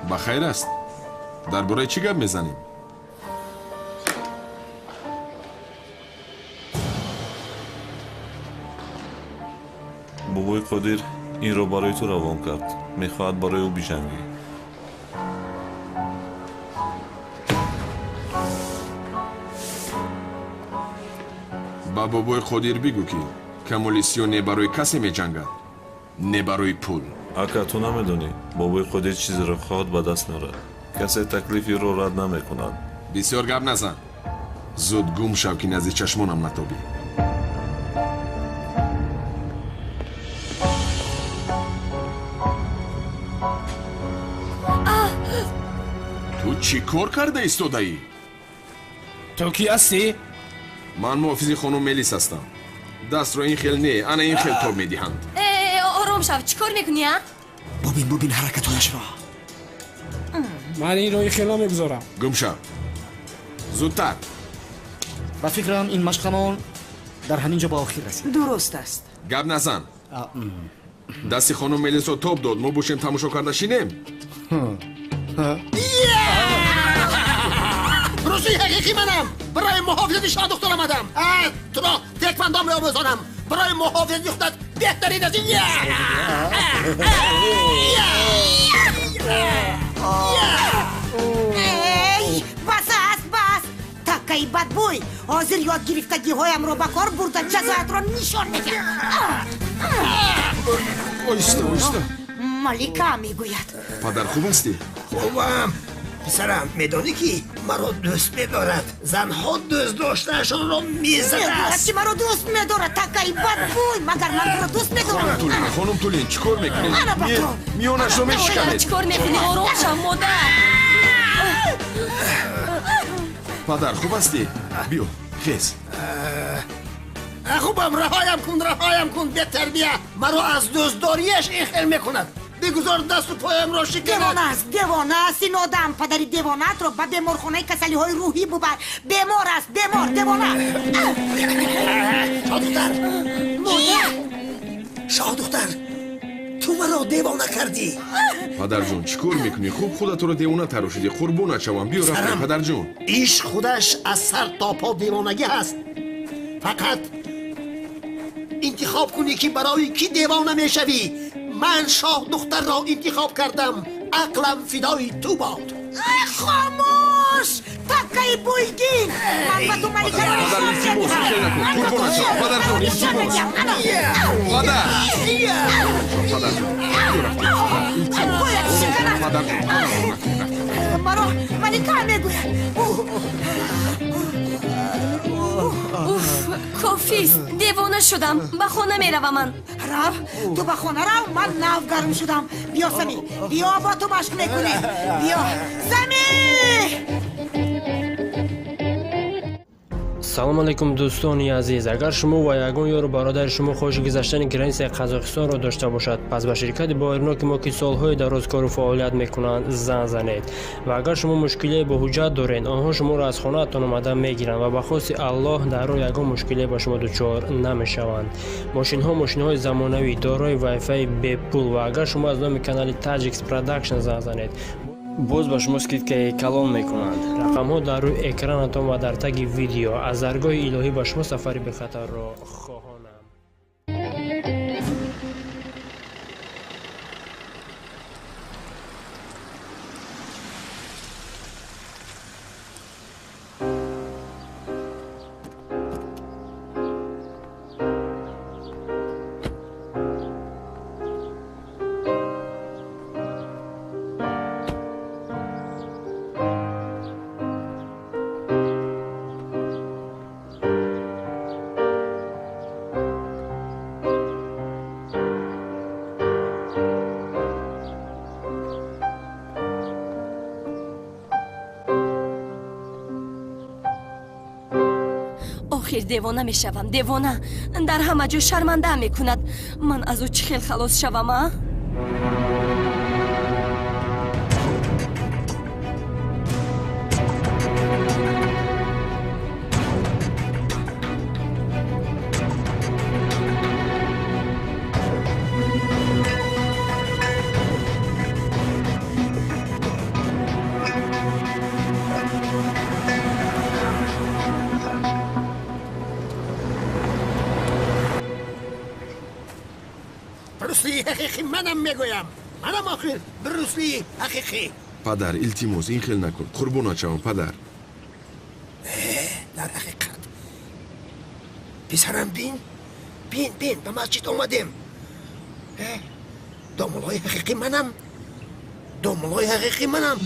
Ба хайр аст. Дар бораи чӣ гап мезанем? Бобои Қодир инро барои ту равон кард. Мехоҳад барои ӯ биҷангӣ. Ба бобои Қодир бигӯ, ки Камоли Сиё не барои касе меҷангад, не барои пул. Ака, ту намедонӣ, бобои Қодир чизеро хоҳад ба даст меорад. Касе таклифиро рад намекунад. Бисёр гап назан. Зуд гум шав, ки назди чашмонам натобӣ. Ту чӣ кор карда истодаӣ? Ту кӣ ҳастӣ? Ман муҳофизи хонум Мелис ҳастам. Дастро ин хел не, ана ин хел тоб медиҳанд. Ором шав, чӣ кор мекунӣ, а? Бубин, бубин ҳаракатҳояшро. Ман инро ин хел намегузорам. Гум шав. Зудтар. Ба фикрам ин машқамон дар ҳамин ҷо ба охир расид. Дуруст аст. Гап назан. Дасти хонум Мелисро тоб дод, мо бошем тамошо карда шинем. Рӯзи ҳақиқӣ манам. Барои муҳофизати шоҳдухтар омадам. Туро теквандо меомӯзонам. Барои муҳофизати худат беҳтарин аз ин. Эй, бас аст, бас. Таккаи бадбӯй. Ҳозир ёд гирифтагиҳоямро ба кор бурда ҷазоятро нишон медиҳам. Оҳиста, оҳиста. Малика мегӯяд. Падар, хуб ҳастӣ? Хубам. Писарам, медонӣ ки маро дӯст медорад. Занҳо дӯст доштаашонро мезадааст. Мегӯяд ки маро дӯст медорад. Таккаи бадбӯй, магар ман туро дӯст медорам? Хонум Тулин, чӣ кор мекунед? Ана ба ту. Миёнашро мешиканед. Чӣ кор мекунӣ? Ором шав, модар. Падар, хуб ҳастӣ? Биё, хез. Хубам, раҳоям кун, раҳоям кун, бетарбия. Маро аз дӯстдориаш ин хел мекунад. Бигузор дасту поямро шиканад. Девона аст, девона аст ин одам. Падари девонаатро ба беморхонаи касалиҳои рӯҳӣ бубар. Бемор аст, бемор, девона. Шоҳдухтар, модар. Шоҳдухтар, ту маро девона кардӣ. Падарҷон, чӣ кор мекунӣ? Хуб худатро девона тарошидӣ. Қурбонат шавам. Биё рафтем, падарҷон. Ишқ худаш аз сар то по девонагӣ ҳаст. Фақат интихоб кунӣ, ки барои кӣ девона мешавӣ. Ман шоҳдухтарро интихоб кардам. Ақлам фидои ту бод. Хомӯш, таккаи бӯйгин. Ман ба ту маликаро Падар, илтимос, хел накун. Қурбонат шавам. Падарҷон, илтимос. Падар. Падарҷон, биё рафтем. Илтимос. Бояд шиканад. Падарҷон, рафтем, рафтем. Маро малика мегӯяд. Уф, кофист. Девона шудам. Ба хона меравам ман. Рав, ту ба хона рав, ман нав гарм шудам. Биё, Сами, биё, бо ту машқ мекунем. Биё, Сами! Салом алейкум, дӯстони азиз. Агар шумо ва ягон ёру бародари шумо хоҳиши гузаштани границаи Қазоқистонро дошта бошад, пас ба ширкати боваринок мо, ки солҳои дароз кору фаъолият мекунанд, занг занед. Ва агар шумо мушкилие бо ҳуҷҷат доред, онҳо шуморо аз хонаатон омада мегиранд ва ба хости Аллоҳ дар роҳ ягон мушкилие ба шумо дучор намешаванд. Мошинҳо мошинҳои замонавӣ, дорои вайфаи бепул, ва агар шумо аз номи канали Таҷикс Продакшн занг занед, боз ба шумо скидкаи калон мекунанд. Рақамҳо дар рӯи экранатон ва дар таги видео. Аз даргоҳи илоҳӣ ба шумо сафари бехатарро хоҳонам. Охир девона мешавам, девона. Дар ҳама ҷо шармандаам мекунад. Ман аз ӯ чӣ хел халос шавам, а? Брюсли ҳақиқӣ манам мегӯям. Манам охир Брюсли ҳақиқӣ. Падар, илтимос, ин хел накун. Қурбонат шавам, падар. Дар ҳақиқат. Писарам, бин. Бин, бин, ба масҷид омадем. Домулои ҳақиқӣ манам. Домулои ҳақиқӣ манам.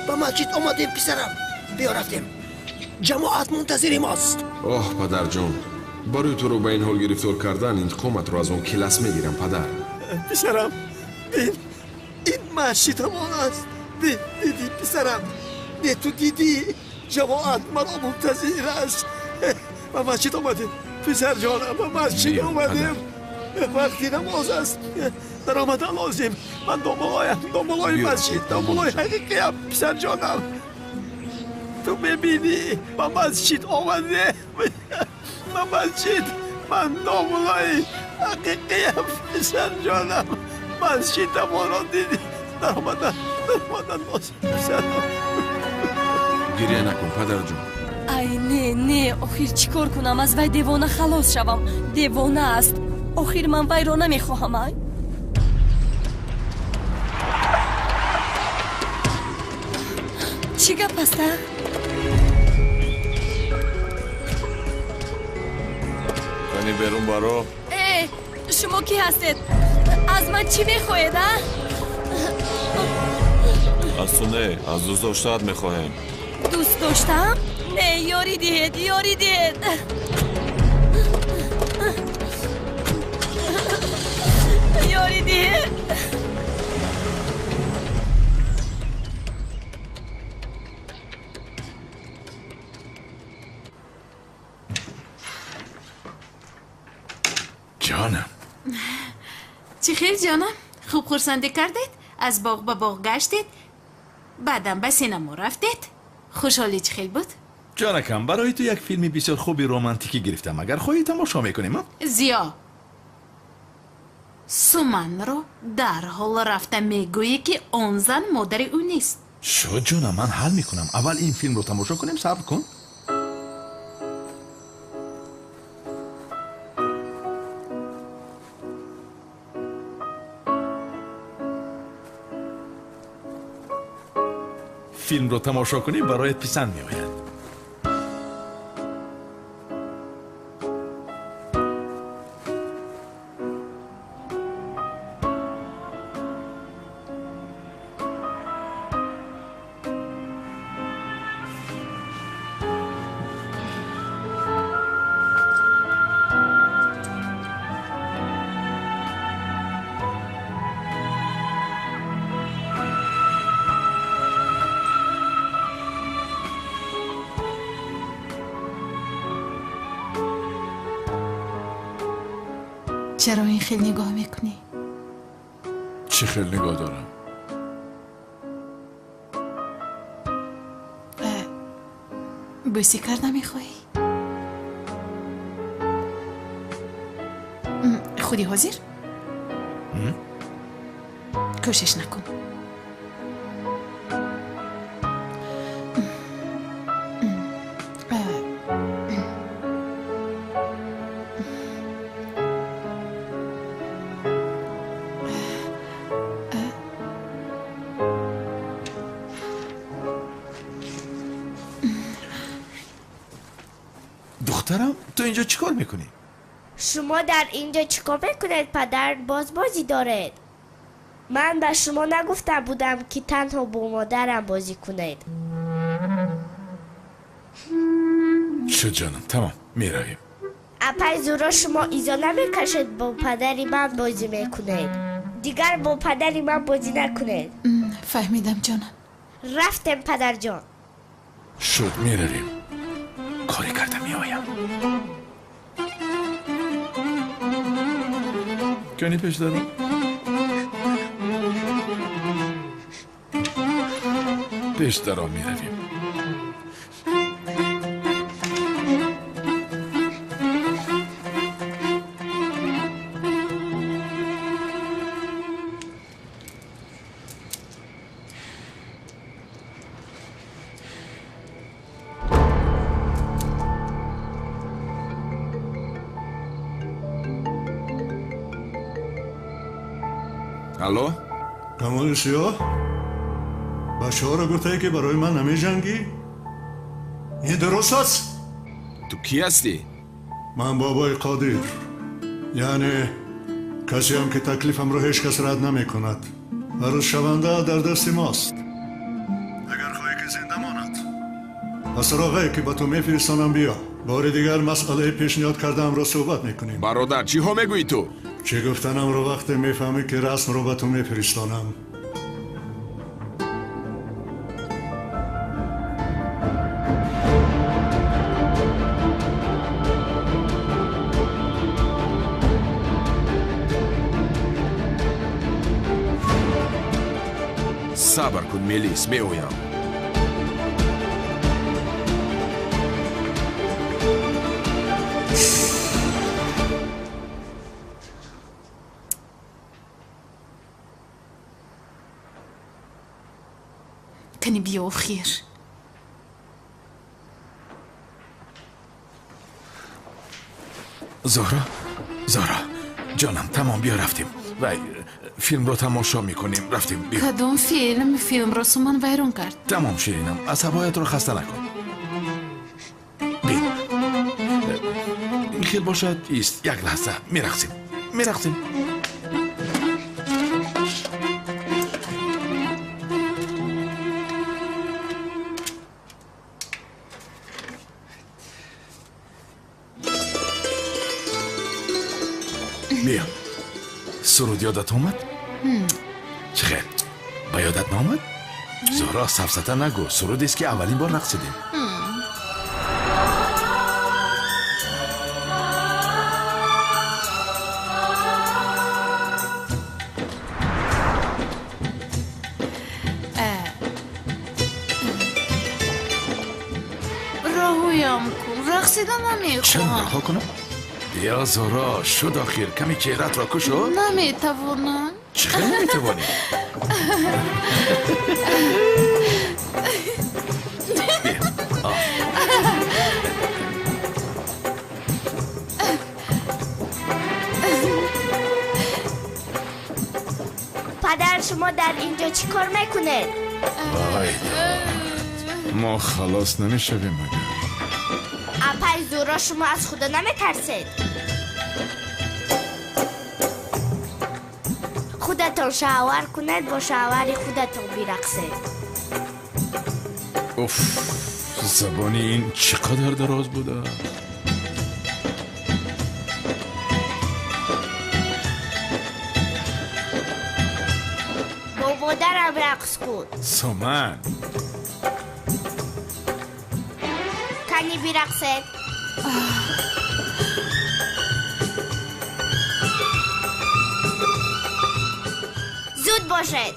Ба масҷид омадем, писарам. Биё рафтем. Ҷамоат мунтазири мост. Оҳ, падарҷон, барои туро ба ин ҳол гирифтор кардан интиқоматро аз он келас мегирам, падар. Писарам, бин, ин масҷид ҳамон аст. Бин, дидӣ, писарам? Не, ту дидӣ? Ҷамоат маро мунтазир аст. Ба масҷид омадем, писарҷонам, ба масҷид омадем. Вақти намоз аст. Даромадан лозим. Ман домулоям, домулои масҷид, домулои ҳақиқиям, писарҷонам. Ту мебинӣ, ба масҷид омадем. Ба масҷид. Ман домулои ҳақиқиям, писарҷонам. Масҷидамонро дидӣ. Даромадан, даромадан лозим, писарам. Гиря накун, падарҷон. Ай, не, не, охир чӣ кор кунам? Аз вай девона халос шавам. Девона аст. Охир ман вайро намехоҳам, ай. Чӣ гап аст, а? Кани берун баро. Э, шумо кӣ ҳастед? Аз ман чӣ мехоҳед, а? Аз ту не, аз дӯст доштаат мехоҳем. Дӯст доштаам? Не, ёрӣ диҳед, ёрӣ диҳед. Ёрӣ диҳед. Ҷонам. Чӣ хел, ҷонам? Хуб хурсандӣ кардед? Аз боғ ба боғ гаштед? Баъдам ба синамо рафтед? Хушҳолӣ чӣ хел буд? Ҷонакам, барои ту як филми бисёр хуби романтикӣ гирифтам. Агар хоҳӣ тамошо мекунем, а? Зиё, Суманро дарҳол рафта мегӯӣ, ки он зан модари ӯ нест. Шуд, ҷонам, ман ҳал мекунам. Аввал ин филмро тамошо кунем, сабр кун. Филмро тамошо кунӣ, бароят писанд меояд. Чаро ин хел нигоҳ мекунӣ? Чӣ хел нигоҳ дорам? Бӯсӣ карда мехоҳӣ? Худи ҳозир? Кӯшиш накун. Духтарам, ту инҷо чӣ кор мекунӣ? Шумо дар инҷо чӣ кор мекунед, падар? Боз бозӣ доред. Ман ба шумо нагуфта будам, ки танҳо бо модарам бозӣ кунед. Шуд, ҷонам, тамом, меравем. Апай Зуро, шумо изо намекашед, бо падари ман бозӣ мекунед. Дигар бо падари ман бозӣ накунед. Фаҳмидам, ҷонам. Рафтем, падарҷон. Шуд, меравем. Коре карда меоям. Кани пеш даром? Пеш даром меравем. Алло? Камоли Сиёҳ? Бачаҳоро гуфтае, ки барои ман намеҷангӣ? Ин дуруст аст? Ту кӣ ҳастӣ? Ман бобои Қодир. Яъне касеам, ки таклифамро ҳеҷ кас рад намекунад. Арӯзшаванда дар дасти мост. Агар хоҳӣ, ки зинда монад, ба суроғае, ки ба ту мефиристонам, биё. Бори дигар масъалаи пешниҳод кардаамро суҳбат мекунем. Бародар, чиҳо мегӯӣ ту? Чӣ гуфтанамро вақте мефаҳмӣ, ки расмро ба ту мефиристонам. Сабр кун, Мелис, меоям. Кани биё, охир. Зуҳро, Зуҳро, ҷонам, тамом, биё рафтем. Вай, филмро тамошо мекунем. Рафтем, биё. Кадом филм? Филмро Суман вайрон кард. Тамом, ширинам, асабҳоятро хаста накун. Бин, ин хел бошад, ист, як лаҳза, мерақсем, мерақсем. Биё. Суруд ёдат омад? Чӣ хел? Ба ёдат наомад? Зуҳро, сафсата нагӯ. Сурудест, ки аввалин бор рақсидем. Раҳоям кун, рақсида намехоҳам. Чанд раҳо кунам? Биё, Зуҳро, шуд охир, каме чеҳраатро кушо. Наметавонам. Чӣ хел наметавонӣ? Биё. Падар, шумо дар инҷо чӣ кор мекунед? Вой, мо халос намешавем магар? Апай Зуҳро, шумо аз Худо наметарсед? Худатон шавҳар кунед, бо шавҳари худатон бирақсед. Уф, забони ин чӣ қадар дароз буда. Бо модарам рақс кун. Суман. Кани бирақсед. Зуд бошед.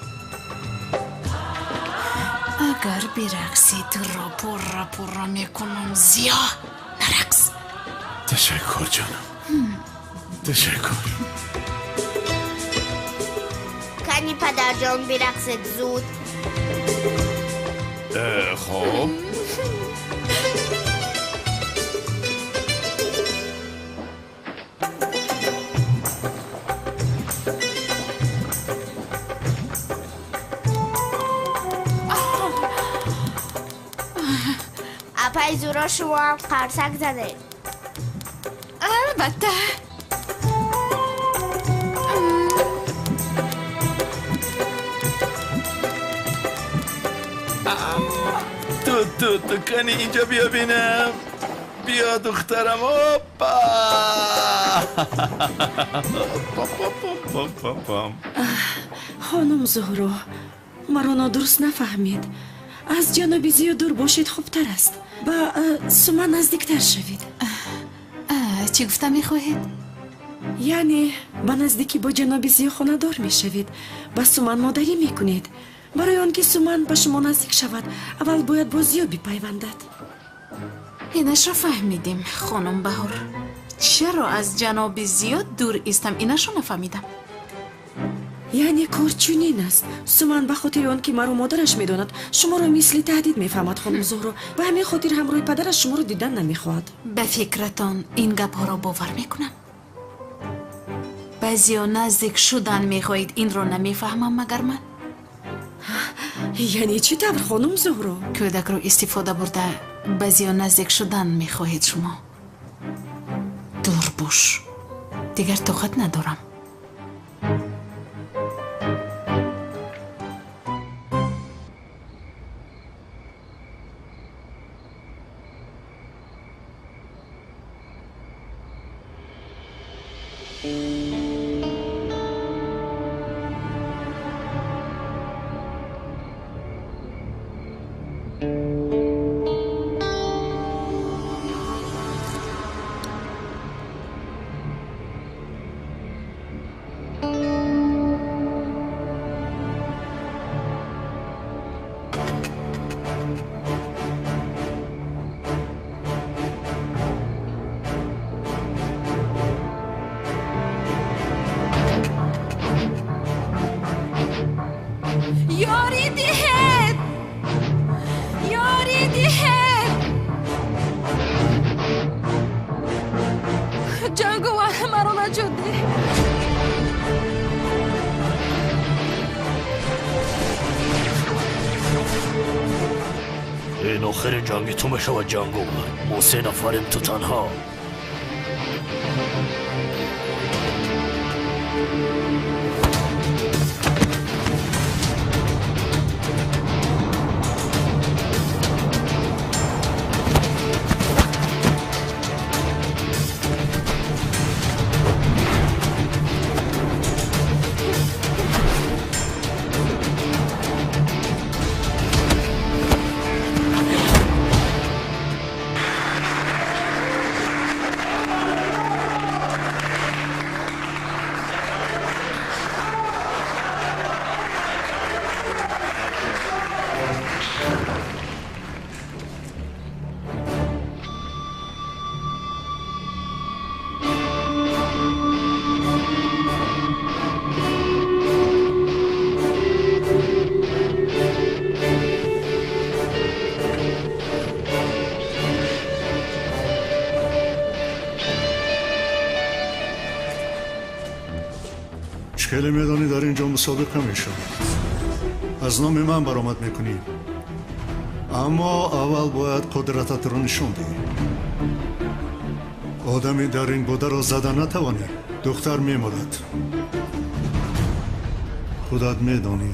Агар бирақсӣ, туро пурра пурра мекунам. Зиё, нарақс. Ташаккур, ҷонам, ташаккур. Кани, падарҷон, бирақсед зуд. Хоб. Апай Зуҳро, шумо ҳам қарсак занед. Албатта. Ту, ту, ту, кани инҷо биё бинам. Биё, духтарам, опа. Пам. Хонум Зуҳро, маро нодуруст нафаҳмед. Аз ҷаноби Зиё дур бошед хубтар аст. Ба Суман наздиктар шавед. Чӣ гуфта мехоҳед? Яъне ба наздикӣ бо ҷаноби Зиё хонадор мешавед, ба Суман модарӣ мекунед. Барои он ки Суман ба шумо наздик шавад, аввал бояд бо Зиё бипайвандад. Инашро фаҳмидем, хонум Баҳор. Чаро аз ҷаноби Зиё дур истам, инашро нафаҳмидам. Яъне кор чунин аст. Суман ба хотири он ки маро модараш медонад, шуморо мисли таҳдид мефаҳмад, хонум Зуҳро. Ба ҳамин хотир ҳамроҳи падараш шуморо дидан намехоҳад. Ба фикратон, ин гапҳоро бовар мекунам? Ба ба Зиё наздик шудан мехоҳед, инро намефаҳмам магар ман? Яъне чӣ тавр, хонум Зуҳро? Кӯдакро истифода бурда ба Зиё наздик шудан мехоҳед шумо. Дур бош, дигар тоқат надорам. Ёрӣ диҳед! Ёрӣ диҳед! Ҷанговар, маро наҷот деҳ! Ин охири ҷанги ту мешавад, Ҷанговар. Мо се нафарем, ту танҳо. Хеле медонӣ, дар ин ҷо мусобиқа мешавад. Аз номи ман баромад мекунӣ, аммо аввал бояд қудрататро нишон диҳӣ. Одами дар ин бударо зада натавонӣ, духтар мемурад. Худат медонӣ.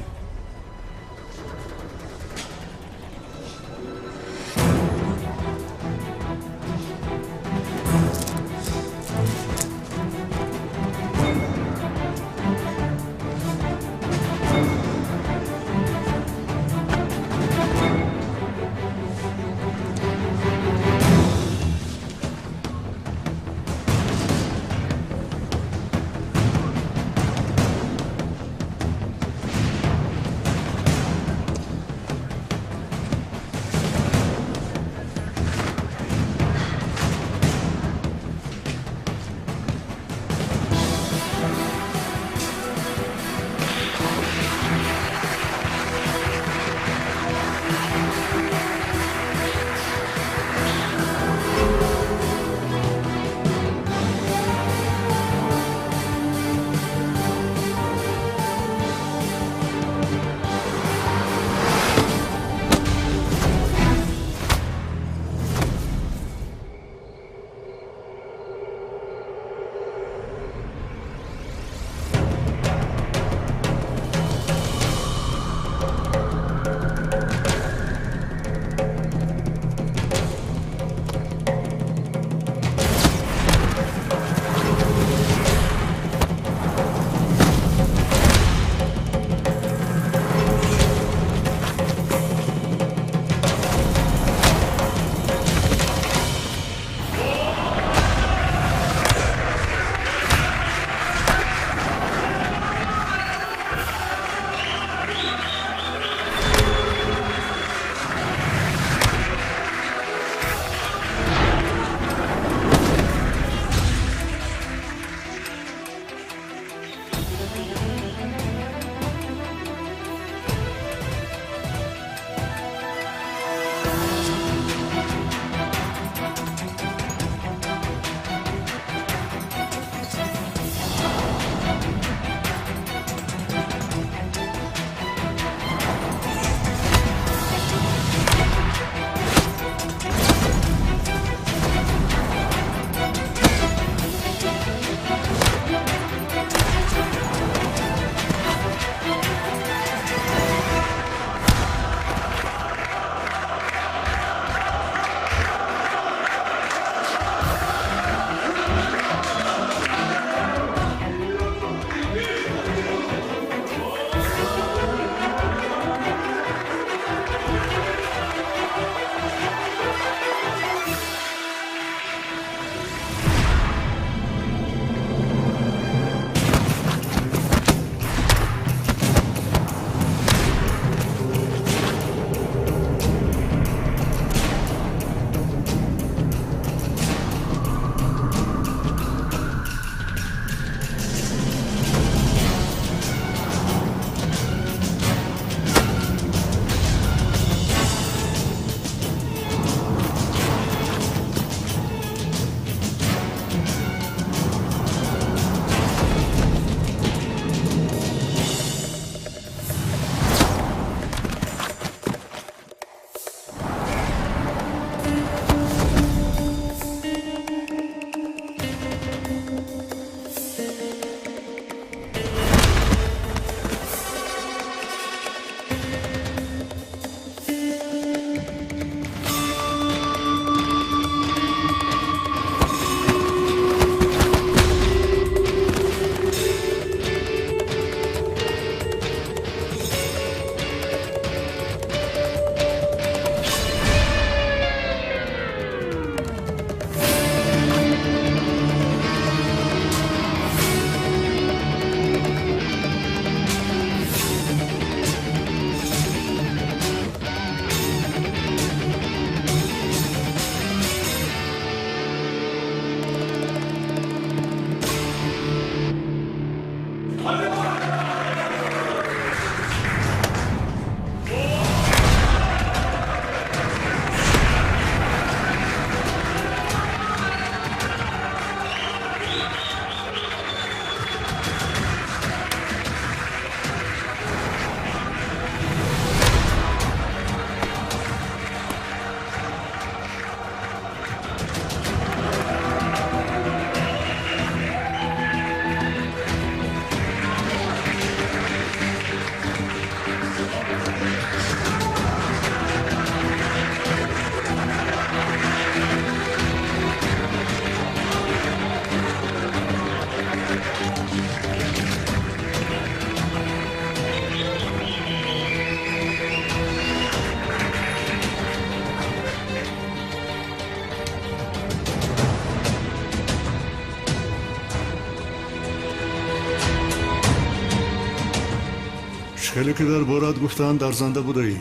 Хеле ки дар борат гуфтанд, арзанда будаӣ.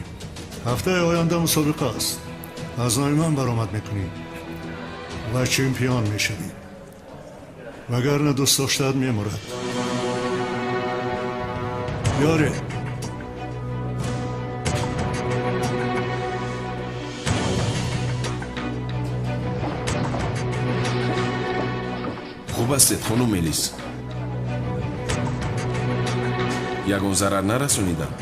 Ҳафтаи оянда мусобиқа аст. Аз номи ман баромад мекунӣ ва чемпион мешавӣ. Вагарна дӯстдоштаат мемурад. Ёре. Хуб ҳастед, хонум Мелис? Ягон зарар нарасонидам?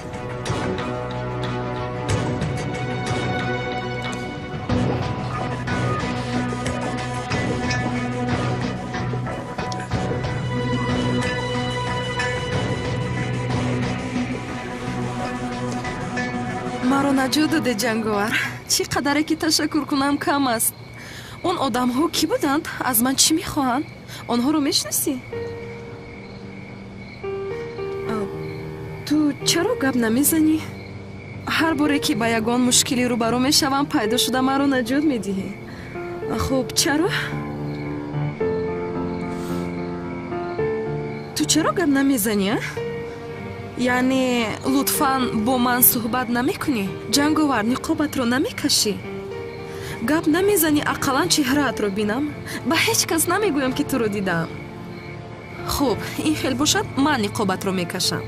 Маро наҷот доде, Ҷанговар. Чӣ қадаре ки ташаккур кунам, кам аст. Он одамҳо кӣ буданд? Аз ман чӣ мехоҳанд? Онҳоро мешиносӣ? Ту чаро гап намезанӣ? Ҳар боре ки ба ягон мушкилӣ рӯбарӯ мешавам, пайдо шуда маро наҷот медиҳӣ. Хуб, чаро? Ту чаро гап намезанӣ, а? Яъне лутфан бо ман суҳбат намекунӣ? Ҷанговар, ниқобатро намекашӣ? Гап намезанӣ, ақаллан чеҳраатро бинам. Ба ҳеҷ кас намегӯям, ки туро дидаам. Хуб, ин хел бошад, ман ниқобатро мекашам.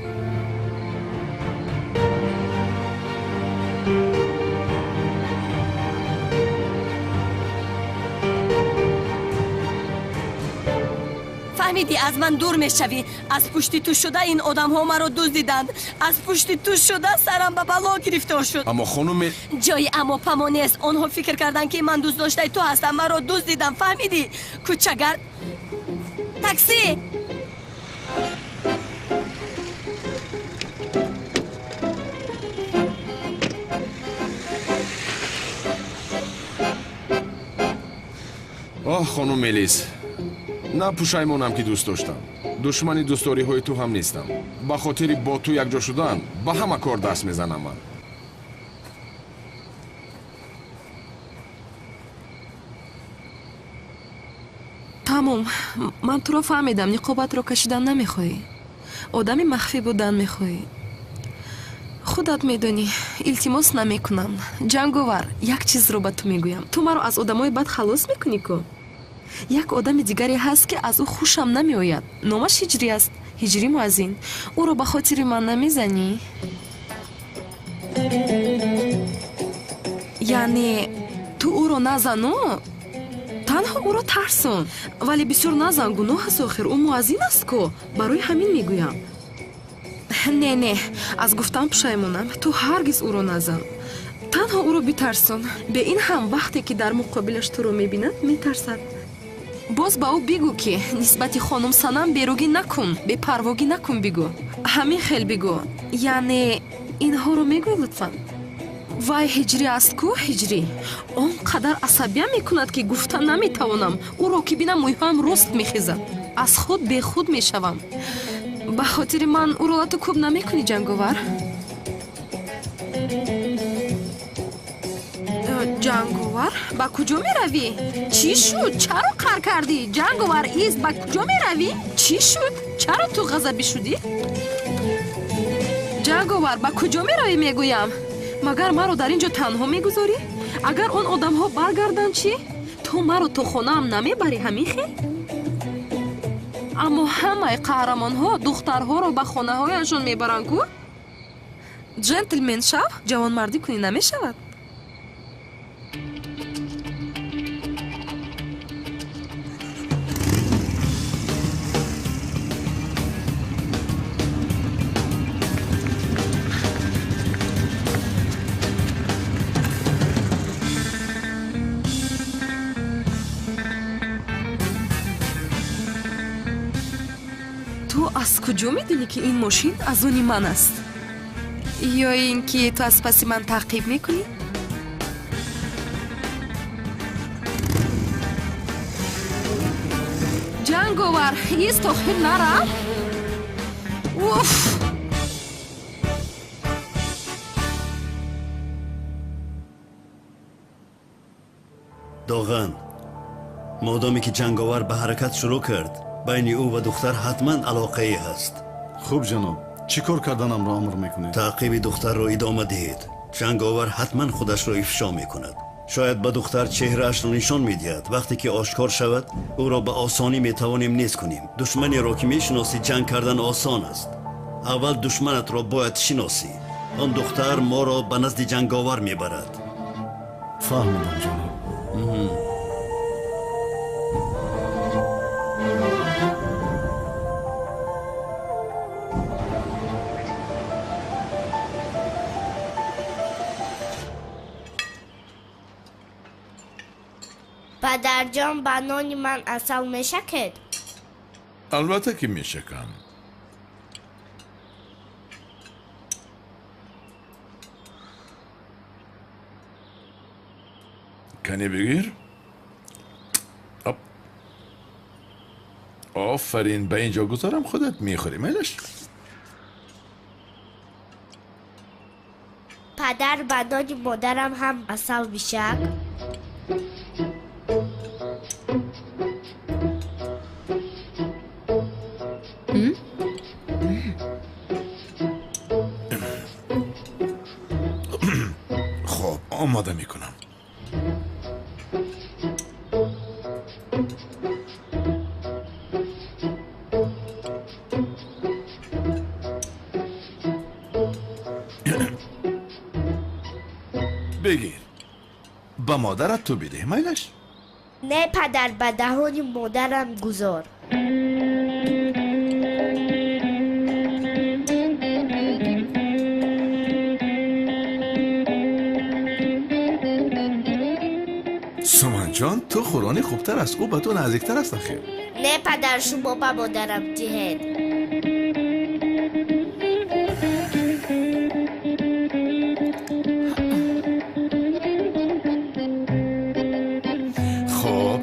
Фаҳмидӣ, аз ман дур мешавӣ. Аз пушти ту шуда ин одамҳо маро дуздиданд. Аз пушти ту шуда сарам ба бало гирифтор шуд. Аммо хонуме, ҷои аммо памо нест. Онҳо фикр карданд, ки ман дӯстдоштаи ту ҳастам, маро дуздидам. Фаҳмидӣ, кӯчагард. Такси! Оҳ, хонум Мелис, на пушаймонам, ки дӯст доштам. Душмани дӯстдориҳои ту ҳам нестам. Ба хотири бо ту якҷо шудан ба ҳама кор даст мезанам ман. Тамом, ман туро фаҳмидам. Ниқобатро кашидан намехоҳӣ, одами махфӣ будан мехоҳӣ. Худат медонӣ, илтимос намекунам. Ҷанговар, як чизро ба ту мегӯям. Ту маро аз одамои бад халос мекунӣ ку? Як одами дигаре ҳаст, ки аз ӯ хушам намеояд. Номаш Ҳиҷрӣ аст, Ҳиҷрӣ муаззин. Ӯро ба хотири ман намезанӣ? Яъне ту ӯро назану, танҳо ӯро тарсон, вале бисёр назан, гуноҳ аст. Охир ӯ муаззин аст ку, барои ҳамин мегӯям. Не, не, аз гуфтан пушаймонам. Ту ҳаргиз ӯро назан, танҳо ӯро битарсон. Бе ин ҳам вақте ки дар муқобилаш туро мебинад, метарсад. Боз ба ӯ бигӯ, ки нисбати хонум Санам беругӣ накун, бепарвогӣ накун, бигӯ. Ҳамин хел бигӯ. Яъне инҳоро мегӯй, лутфан. Вай Ҳиҷрӣ аст ку, Ҳиҷрӣ. Он қадар асабия мекунад, ки гуфта наметавонам. Ӯро ки бинам, мӯйҳоям рост мехезад, аз худ бехуд мешавам. Ба хотири ман ӯро лату кӯб намекунӣ, Ҷанговар? Ҷанговар, ба куҷо меравӣ? Чӣ шуд? Чаро қар кардӣ? Ҷанговар, ист, ба куҷо меравӣ? Чӣ шуд? Чаро ту ғазабӣ шудӣ? Ҷанговар, ба куҷо меравӣ, мегӯям? Магар маро дар ин ҷо танҳо мегузорӣ? Агар он одамҳо баргарданд, чӣ? Ту маро то хонаам намебарӣ, ҳамин хел? Аммо ҳамаи қаҳрамонҳо духтарҳоро ба хонаҳояшон мебаранд ку? Ҷентлмен шав, ҷавонмардӣ кунӣ намешавад? Ту аз куҷо медонӣ, ки ин мошин аз они ман аст? Ё ин ки ту аз паси ман таъқиб мекунӣ? Ҷанговар, ист, охир нарав. Уф! Доған, модоме ки Ҷанговар ба ҳаракат шурӯъ кард, байни ӯ ва духтар ҳатман алоқае ҳаст. Хуб, ҷаноб. Чӣ кор карданамро амр мекунед? Таъқиби духтарро идома диҳед. Ҷанговар ҳатман худашро ифшо мекунад. Шояд ба духтар чеҳраашро нишон медиҳад. Вақте ки ошкор шавад, ӯро ба осонӣ метавонем нез кунем. Душманеро ки мешиносӣ, ҷанг кардан осон аст. Аввал душманатро бояд шиносӣ. Он духтар моро ба назди ҷанговар мебарад. Фаҳмидам, ҷаноб. Падарҷон, ба нони ман асал мешакед? Албатта ки мешакам. Кане бигир. Офарин, ба ин ҷо гузорам, худат мехӯрӣ, майлаш? Падар, ба нони модарам ҳам асал бишак. Хоб, омода мекунам. Бигир, ба модарат ту бидеҳ, майлаш? Не, падар, ба даҳони модарам гузор. Суманҷон, ту хӯрони хубтар аст, ӯ ба ту наздиктар аст ахир. Не, падар, шумо ба модарам диҳед. Хоб.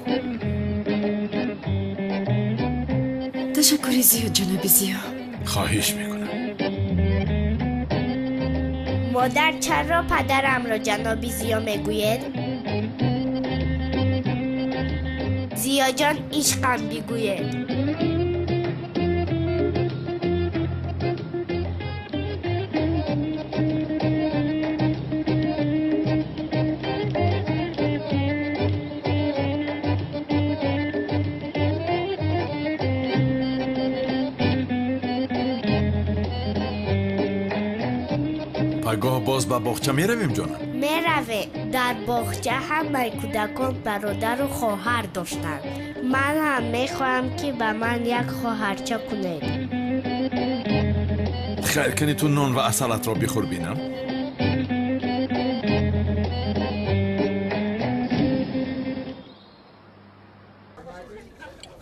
Ташаккури зиёд, ҷаноби Зиё. Хоҳиш мекунам. Модар, чаро падарамро ҷаноби Зиё мегӯед? Зиёҷон, ишқам бигӯед. Пагоҳ боз ба боғча меравем, ҷонам? Меравем. Дар боғча ҳамаи кӯдакон бародару хоҳар доштанд. Ман ҳам мехоҳам, ки ба ман як хоҳарча кунед. Хайр, кани ту нон ва асалатро бихӯр бинам.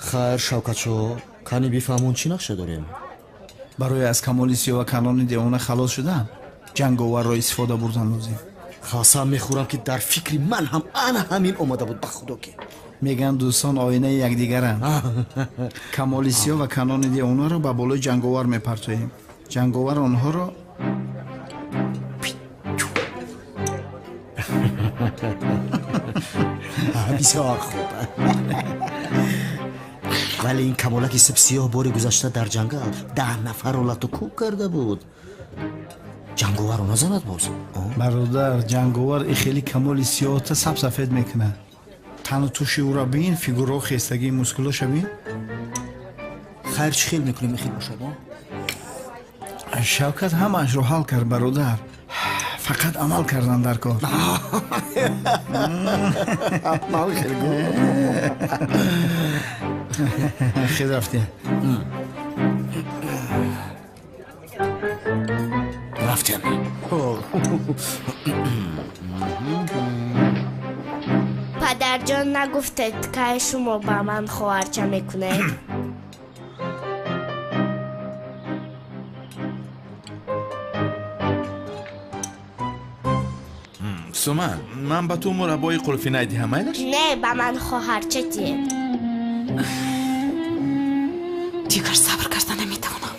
Хайр, Шавкатшо, кани бифаҳмон чӣ нақша дорем? Барои аз камоли сиёҳ ва канони девона халос шудан ҷанговарро истифода бурдан лозим. Қасам мехӯрам, ки дар фикри ман ҳам ана ҳамин омада буд, ба худо ки. Мегӯянд дӯстон оинаи якдигаранд. Камоли сиёҳ ва канони девонаро ба болои ҷанговар мепартоем. Ҷанговар онҳоро бисёр хуб. Вале ин камолаки сипсиёҳ бори гузашта дар ҷангал 10 нафарро лату кӯб карда буд. Ҷанговарро назанад боз? Бародар, ҷанговар и хеле камоли сиёҳта сабсафед мекунад. Тану туши ӯро бин, фигурао хестагии мускулоша бин. Хайр, чӣ хел мекунем, ихел бошад? Шавкат ҳамаашро ҳал кард, бародар. Фақат амал кардан дар кор. Хел рафтем. Рафтем. Падарҷон, нагуфтед, кай шумо ба ман хоҳарча мекунед? Суман, ман ба ту мураббои қулфинай диҳам, майлаш? Не, ба ман хоҳарча диҳед. Дигар сабр карда наметавонам.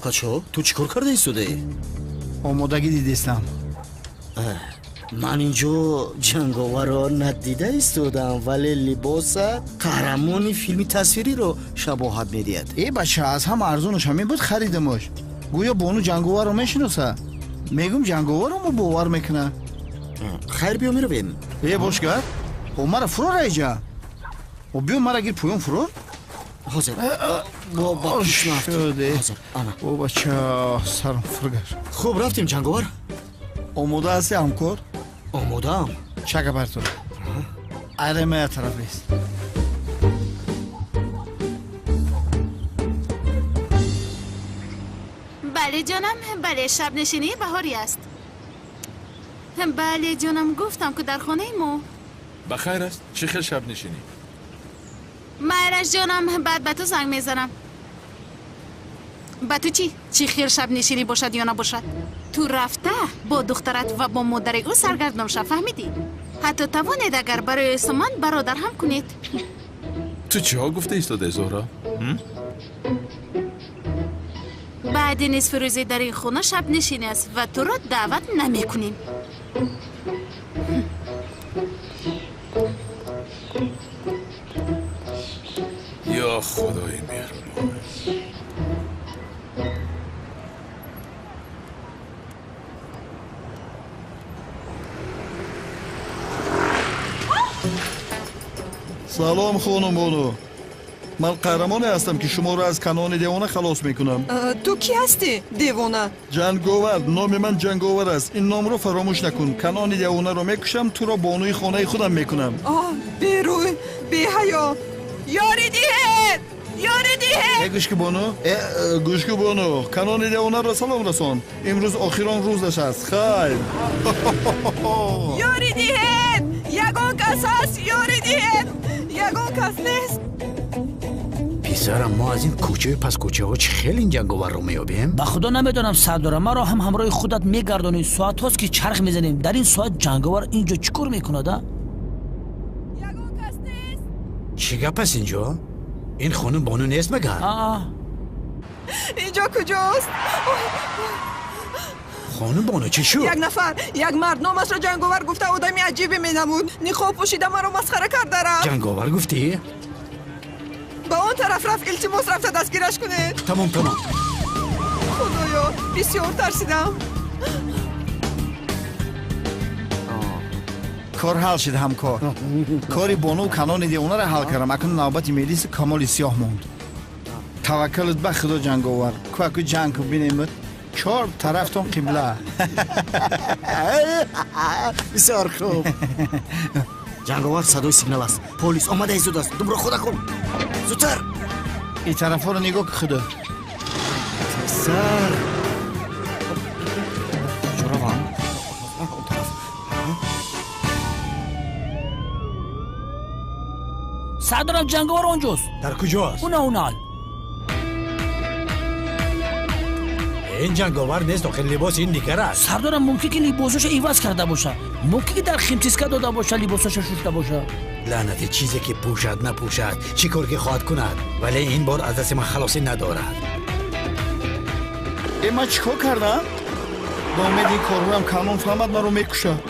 Шавкатшо, ту чӣ кор карда истодаӣ? Омодагӣ дидистам. Ман инҷо ҷанговарро надида истодам, вале либоса қаҳрамони филми тасвириро шабоҳат медиҳад. Э бача, аз ҳама арзонаш ҳамин буд, харидамаш. Гӯё бону ҷанговарро мешиноса. Мегум ҷанговарро мо бовар мекуна. Хайр, биё меравем. Э бошгар, о мара фурор айҷа. О биё мара гир поён фурор. Ҳозир. Ба пушт нафтем. Ана. О бача, сарам фургар. Хуб, рафтем ҷанговар. Омода ҳасти ҳамкор? Омодаам. Чака бар ту. Айремая тараф бест. Бале ҷонам, бале, шабнишинии баҳорӣ аст. Бале ҷонам, гуфтам ки дар хонаи мо. Ба хайр аст? Чӣ хел шабнишинӣ? Майраш ҷонам, баъд ба ту занг мезанам. Ба ту чӣ? Чӣ хел шабнишинӣ бошад ё набошад? Ту рафта бо духтарат ва бо модари ӯ саргардон шав, фаҳмидӣ? Ҳатто тавонед агар барои суман бародар ҳам кунед. Ту чиҳо гуфта истодаи, Зуҳро? Баъди нисфи рӯзӣ дар ин хона шабнишинӣ аст ва туро даъват намекунем. Ё худои меҳрубон. Салом хонум бону. Ман қаҳрамоне ҳастам, ки шуморо аз канони девона халос мекунам. Ту кӣ ҳастӣ, девона? Ҷанговар. Номи ман Ҷанговар аст. Ин номро фаромӯш накун. Канони девонаро мекушам, туро бонуи хонаи худам мекунам. Оҳ, берӯй, беҳаё. Ёрӣ диҳед! Ёрӣ диҳед! Гӯш ки бону. Гӯш ки бону, канони девонаро салом расон. Имрӯз охирон рӯзаш аст. Хайр. Ёрӣ диҳед! Ягон кас ҳаст? Ёрӣ диҳед! Ягон кас нест. Писарам, мо аз ин кӯчаю пас кӯчаҳо чӣ хел ин ҷанговарро меёбем? Ба худо намедонам, сардора, маро ҳам ҳамроҳи худат мегардонӣ. Соатҳост ки чарх мезанем. Дар ин соат ҷанговар ин ҷо чӣ кор мекунад, а? Чӣ гап аст инҷо? Ин хонум бону нест магар? Инҷо куҷост? Хонум бону, чӣ шуд? Як нафар, як мард номашро ҷанговар гуфта одами аҷибе менамуд. Ниқоб пӯшида маро масхара карда рафт. Ҷанговар гуфтӣ? Ба он тараф рафт, илтимос, рафта дастгираш кунед. Тамом, тамом. Худоё, бисёр тарсидам. Кор ҳал шид ҳамкор. Кори бону канони девонаро ҳал кардам. Акнун навбати мелиси камоли сиёҳ монд. Таваккалут ба худо ҷанговар. Кӯаку ҷанг ку бинемуд. Чор тарафтон қибла. Бисёр хуб. Ҷанговар, садои сигнал аст. Полис омада истодааст. Думро худа кун. Зудтар. Ин тарафҳоро нигоҳ ку худо. Сар. Куҷо равам? Он тараф. Сардорам, ҷанговар онҷост. Дар куҷост? Уна унал. Ин ҷанговар нест, охир либоси ин дигар аст. Сардорам, мумкин ки либосашо иваз карда боша. Мумкин ки дар химчистка дода боша, либосашо шушта боша. Лаънати чизе ки пӯшад напӯшад, чӣ кор ки хоҳад кунад, вале ин бор аз дасти ман халосӣ надорад. Э, ман чӣ кор кардам? Ба умеди ин корҳоям канон фаҳмад, маро мекушад.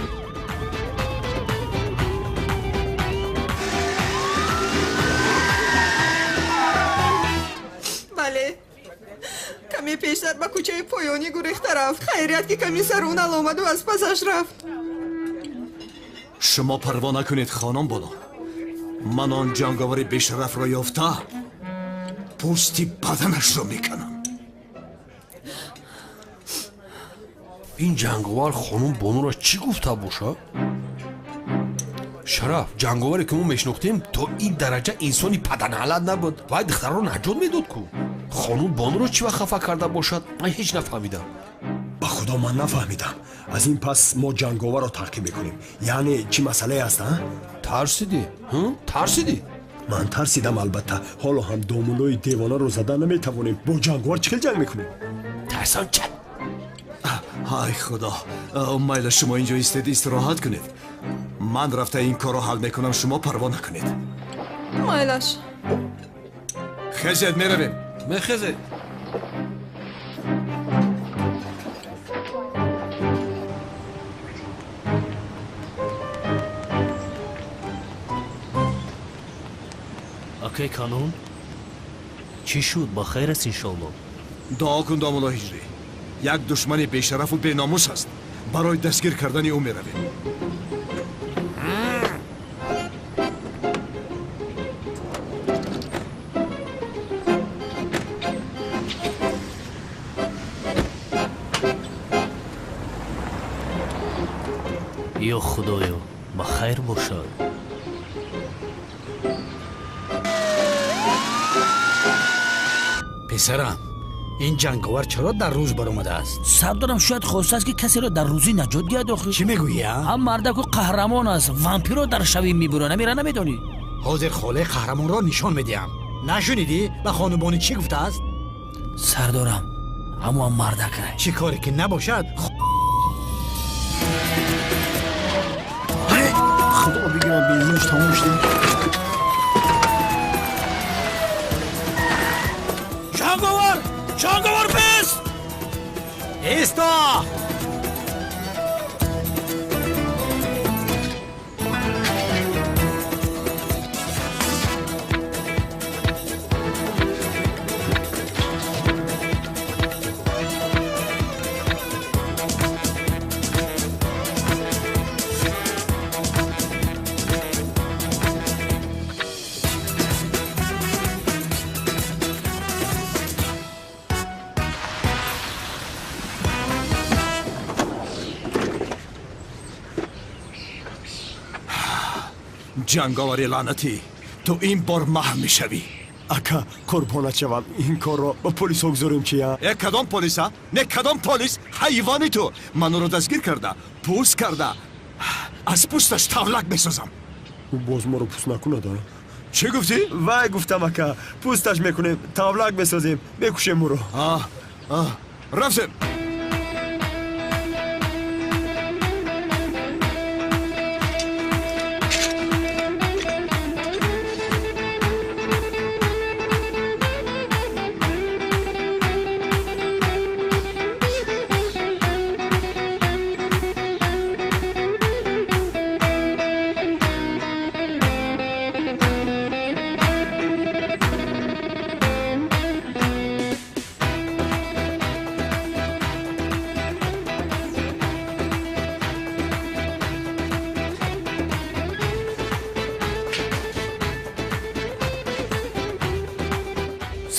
Бале, каме пештар ба кӯчаи поёнӣ гурехта рафт. Хайрият ки комиссар унал омаду аз пасаш рафт. Шумо парво накунед, хонум бону. Ман он ҷанговари бешарафро ёфта пӯсти баданашро меканам. Ин ҷанговар хонум бонуро чӣ гуфта бошад? Шараф, ҷанговаре ки мо мешинохтем то ин дараҷа инсони паданалат набуд. Вай духтарро наҷот медод ку. Хонум бонуро чӣ вақт хафа карда бошад, ман ҳеҷ нафаҳмидам. Ба худо ман нафаҳмидам. Аз ин пас мо ҷанговарро таъқиб мекунем. Яъне чӣ масъалае аст, а? Тарсидӣ? Тарсидӣ? Ман тарсидам, албатта. Ҳоло ҳам домулои девонаро зада наметавонем. Бо ҷанговар чӣ хел ҷанг мекунем? Тарсам ча? Ай худо, майла, шумо инҷо истед, истироҳат кунед. Ман рафта ин корро ҳал мекунам, шумо парво накунед. Майлаш. Хезед, меравем. Мехезед. Акай Канун, чӣ шуд? Ба хайр аст иншоалло. Дуо кун, домулло Ҳиҷрӣ. Як душмани бешарафу беномус аст. Барои дастгир кардани ӯ меравем. Ё Худоё, ба хайр бошад. Писарам, ин ҷанговар чаро дар рӯз баромадааст? Сардорам, шояд хостааст, ки касеро дар рӯзӣ наҷот диҳад охир. Чӣ мегӯӣ, а? Ҳам мардаку қаҳрамон аст, вампирро дар шавӣ мебура, намера намедонӣ? Ҳозир холаи қаҳрамонро нишон медиҳам. Нашунидӣ ба хонубонӣ чӣ гуфтааст? Сардорам, ҳамоам мардакай. Чӣ коре ки набошад. Худо бигирад, бензинаш тамом шуда. Ҷанговар! Ҷанговар, бес! Исто! Ҷанговари лаънатӣ, ту ин бор маҳв мешавӣ. Ака, қурбонат шавам, ин корро ба полисҳо гузорем чия? Э, кадом полиса? Не, кадом полис? Ҳайвони ту! Ман ӯро дастгир карда, пӯст карда, аз пӯсташ тавлак месозам. Ӯ боз моро пӯст накунад, а? Чӣ гуфтӣ? Вай, гуфтам, ака, пӯсташ мекунем, тавлак месозем, мекушем ӯро. Рафтем.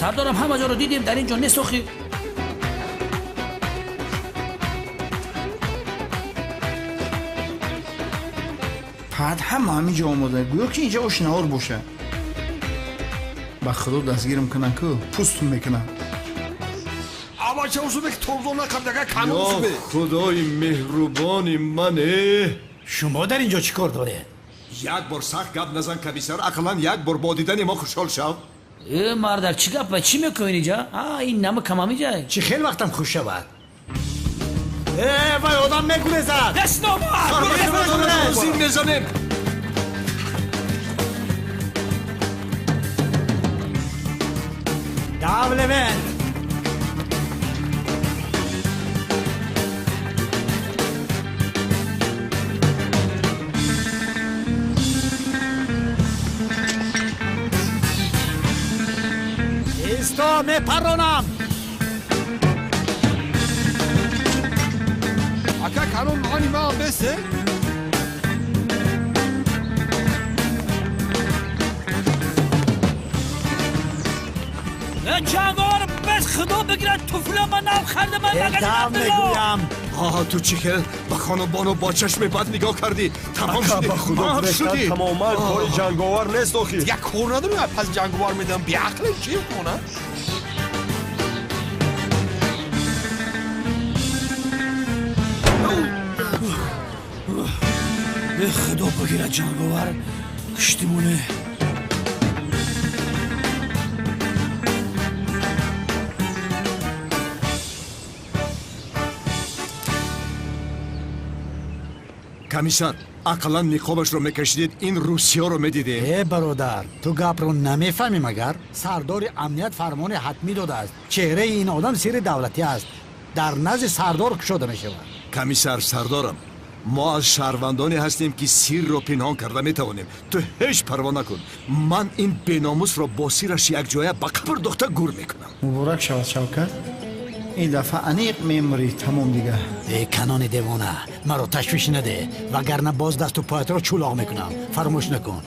Сардорам, ҳама ҷоро дидем, дар ин ҷо нест охир. Пад ҳама ҳамин ҷо омода, гӯё ки инҷа ош наҳор боша. Ба худо дастгирам кунанд ку, пӯстум мекунам. Ё худои меҳрубони мане! Шумо дар ин ҷо чӣ кор доред? Як бор сахт гап назан, комиссар, ақаллан як бор бо дидани мо хушҳол шав. Э, мардак, чӣ гапа, чӣ мекунӣ инҷа? А, ин нама кам ҳамиҷа. Чӣ хел вақтам хуш шавад? Э, вай одам мегурезад! Зин мезанем. Дав, Левент! Исто, мепаронам! Ака Канун, мани ман бесе? Ҷанговар, бес, худо бигирад, туфла ман нав харда, ман Дав мегӯям. Ту чӣ хел ба хонубону бо чашми бад нигоҳ кардӣ? Тамом Ака, шудӣ, ба худо маҳв гурехтан шудӣ. тамоман кори ҷанговар нест охир. Як кор надорем, пас ҷанговар медам, беақле чӣ кона? Э, худо бигирад, ҷанговар, куштимоне. Комиссар, ақаллан ниқобашро мекашидед, ин русиёро медидем. Э, бародар, ту гапро намефаҳмӣ магар? Сардори амният фармони ҳатмӣ додааст. Чеҳраи ин одам сирри давлатӣ аст, дар назди сардор кушода мешавад. Комиссар, сардорам, Мо аз шаҳрвандоне ҳастем, ки сирро пинҳон карда метавонем. Ту ҳеҷ парво накун. Ман ин беномусро бо сираш якҷоя ба қабр дохта гур мекунам. Муборак шавад, Шавкат. Ин дафъа аниқ мемурӣ, тамом дига. Э, канони девона, маро ташвиш наде, вагарна боз дасту поятро чӯлоқ мекунам. Фаромӯш накун.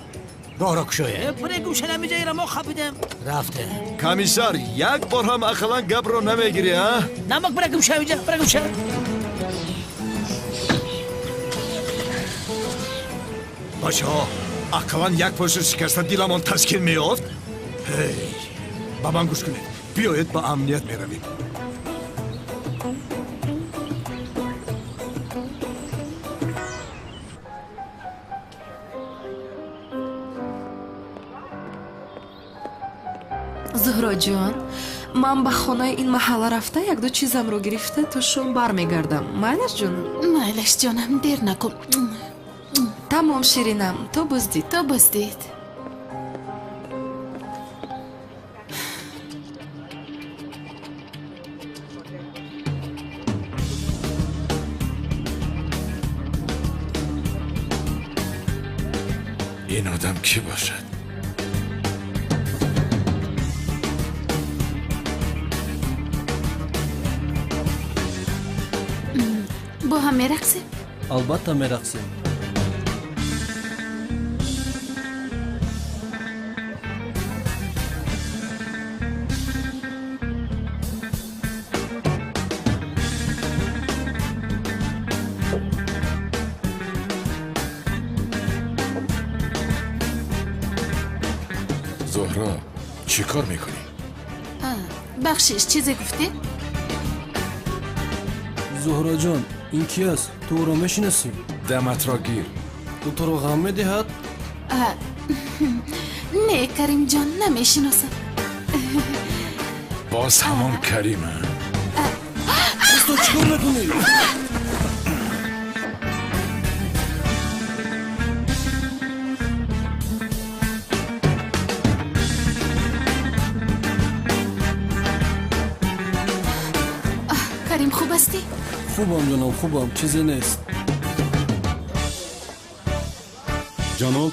Роҳро кушоед. Пуре гӯшана ҳамиҷаира мо хапидем. Рафтем. Комиссар, як бор ҳам ақаллан гапро намегирӣ, а? Намак, пуре гӯша ҳамиҷа, пуре гӯша. Бачаҳо, ақаллан як пошро шикаста диламон таскин меёфт. Ҳей, ба ман гӯш кунед. Биёед ба амният меравем. Зуҳроҷон, ман ба хонаи ин маҳалла рафта якду чизамро гирифта то шом бармегардам. Майлаш, ҷонам? Майлаш, ҷонам, дер накун. Тамом, ширинам, то боздид. То боздид. Ин одам кӣ бошад? Бо ҳам мерақсем? Албатта мерақсем. Зуҳро, чӣ кор мекунӣ? Бахшиш, чизе гуфтӣ? Зуҳроҷон, ин ки аст? Ту ӯро мешинасӣ? Даматро гир. Ӯ туро ғам медиҳад? Не, Каримҷон, намешиносам. Боз ҳамон Карим, а? Ту чӣ кор мекунӣ? Карим, хуб ҳастӣ? Хубам, ҷонам, хубам, чизе нест. Ҷаноб,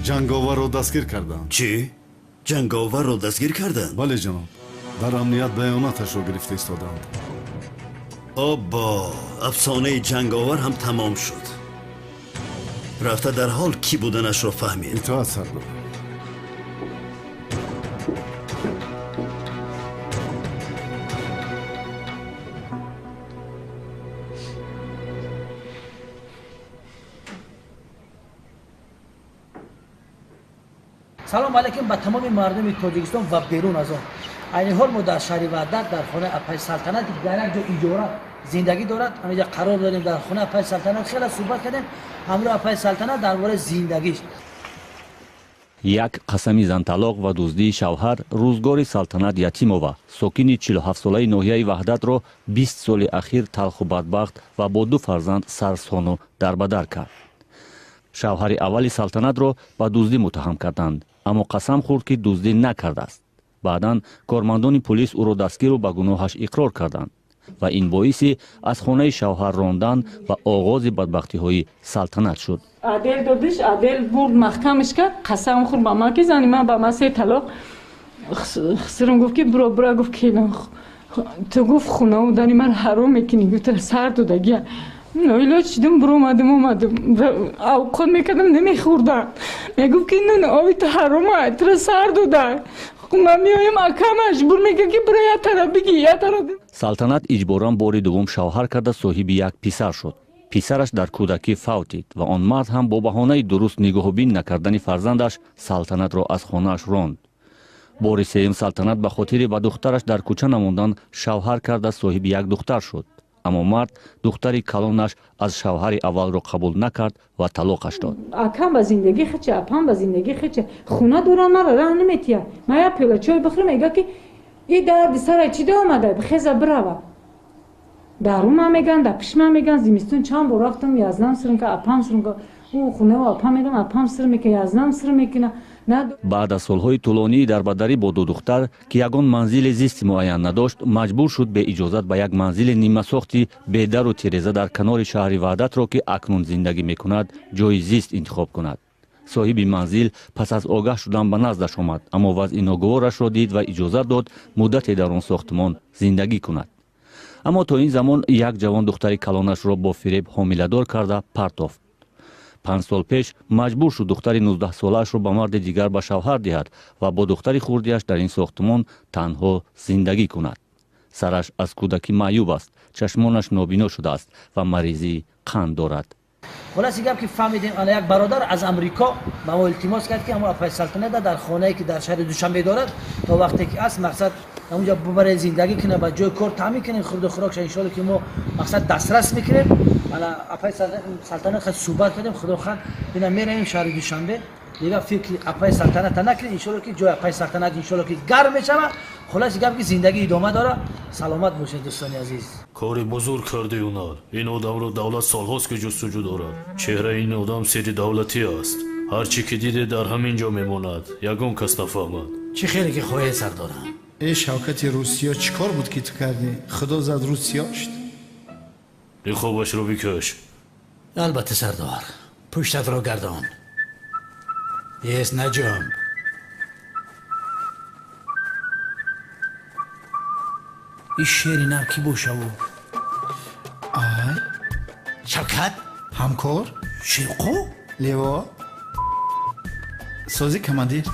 ҷанговарро дастгир карданд. Чӣ? Ҷанговарро дастгир карданд? Бале, ҷаноб, дар амният баёноташро гирифта истоданд. Оббо, афсонаи ҷанговар ҳам тамом шуд. Рафта дар ҳол кӣ буданашро фаҳмид. Итоат, сардор. Салом алейкум ба тамоми мардуми Тоҷикистон ва берун аз он. Айни ҳол мо дар шаҳри Ваҳдат дар хонаи апаи Салтанат, ки дар як ҷо иҷора зиндагӣ дорад, ҳаминҷа қарор дорем дар хонаи апаи Салтанат. Хеле суҳбат кардем ҳамроҳи апаи Салтанат дар бораи зиндагиш. Як қасами занталоқ ва дуздии шавҳар рӯзгори Салтанат Ятимова, сокини 47-солаи ноҳияи Ваҳдатро 20 соли ахир талху бадбахт ва бо ду фарзанд сарсону дарбадар кард. Шавҳари аввали Салтанатро ба дуздӣ муттаҳам карданд, аммо қасам хӯрд, ки дуздӣ накардааст. Баъдан кормандони пулис ӯро дастгиру ба гуноҳаш иқрор карданд ва ин боиси аз хонаи шавҳар рондан ва оғози бадбахтиҳои Салтанат шуд. Адел додиш, адел бурд, маҳкамаш кард, қасам хӯрд ба ман, ки зани ман ба ман се талоқ. Хусрам гуфт, ки буро, бура, гуфт, келин ту, гуфт, хунаву дани ман ҳаром мекунӣ, гуфт, сар додагия. Ноилоҷ шудам, буромадам, омадам. Авқот мекардам, намехӯрдам. Мегуфт, ки нун оби ту ҳарома, туро сар дода. Ман меоям, ака маҷбур мекард, ки буро як тараф бигӣ, як тараф. Салтанат иҷборан бори дуввум шавҳар карда соҳиби як писар шуд. Писараш дар кӯдакӣ фавтид ва он мард ҳам бо баҳонаи дуруст нигоҳубин накардани фарзандаш Салтанатро аз хонааш ронд. Бори сеюм Салтанат ба хотири ба духтараш дар кӯча намондан шавҳар карда соҳиби як духтар шуд. Аммо мард духтари калонаш аз шавҳари аввалро қабул накард ва талоқаш дод. Акам ба зиндагӣ хича, апам ба зиндагӣ хича. Хона дорам, мара раҳ наметиҳад. Ман як пиёла чой бихӯрам, мега, ки и дарди сара чӣ да омада, бихеза бирава. Дару ман меган, дар пиши ман меган. Зимистон чанд бор рафтам, язнам сирнка, апам сирнка. Ӯ хонаву апа мерам, апам сир мекунад, язнам сир мекунад. Баъд аз солҳои тӯлонии дарбадарӣ бо ду духтар, ки ягон манзили зисти муайян надошт, маҷбур шуд беиҷозат ба як манзили нимасохти бедару тиреза дар канори шаҳри Ваҳдатро, ки акнун зиндагӣ мекунад, ҷои зист интихоб кунад. Соҳиби манзил пас аз огаҳ шудан ба наздаш омад, аммо вазъи ногуворашро дид ва иҷозат дод муддате дар он сохтмон зиндагӣ кунад. Аммо то ин замон як ҷавон духтари калонашро бо фиреб ҳомиладор карда партофт. 5 сол пеш маҷбур шуд духтари 19-солаашро ба марди дигар ба шавҳар диҳад ва бо духтари хурдиаш дар ин сохтмон танҳо зиндагӣ кунад. Сараш аз кӯдакӣ маъюб аст, чашмонаш нобино шудааст ва маризии қанд дорад. Хулоси гап ки фаҳмидем, ана як бародар аз Амрико ба мо илтимос кард, ки ҳамон апай Салтанат дар хонае ки дар шаҳри Душанбе дорад, то вақте ки аст, мақсад ҳамонҷо бибаред зиндагӣ кунад, ба ҷои кор таъмин кунем, хурду хӯрокша иншоалло ки мо мақсад дастрас мекунем. Ана апай Салтанат хад суҳбат кардем, худо хоҳад ина меравем шаҳри Душанбе, дигар фикри апай Салтаната накунем, иншоалло ки ҷои апай Салтанат иншоалло ки гарм мешавад. Хулоси гап ки зиндагӣ идома дорад. Саломат бошед дӯстони азиз. Кори бузург карди Юнал. Ин одамро давлат солҳост ки ҷустуҷӯ дорад. Чеҳраи ин одам сири давлатӣ аст. Ҳар чӣ ки диде дар ҳамин ҷо мемонад, ягон кас нафаҳмад. Чӣ хеле ки хоҳед, сардорам. Э Шавкати Русиё, чӣ кор буд ки ту кардӣ? Худо зад Русиё шуд. Ниқобашро бикаш. Албатта сардор. Пуштатро гардон. Ес наҷумб. Ин шери нав кӣ бошаву? Ай Шавкат? Ҳамкор? Шерқо? Лево? Сози командир.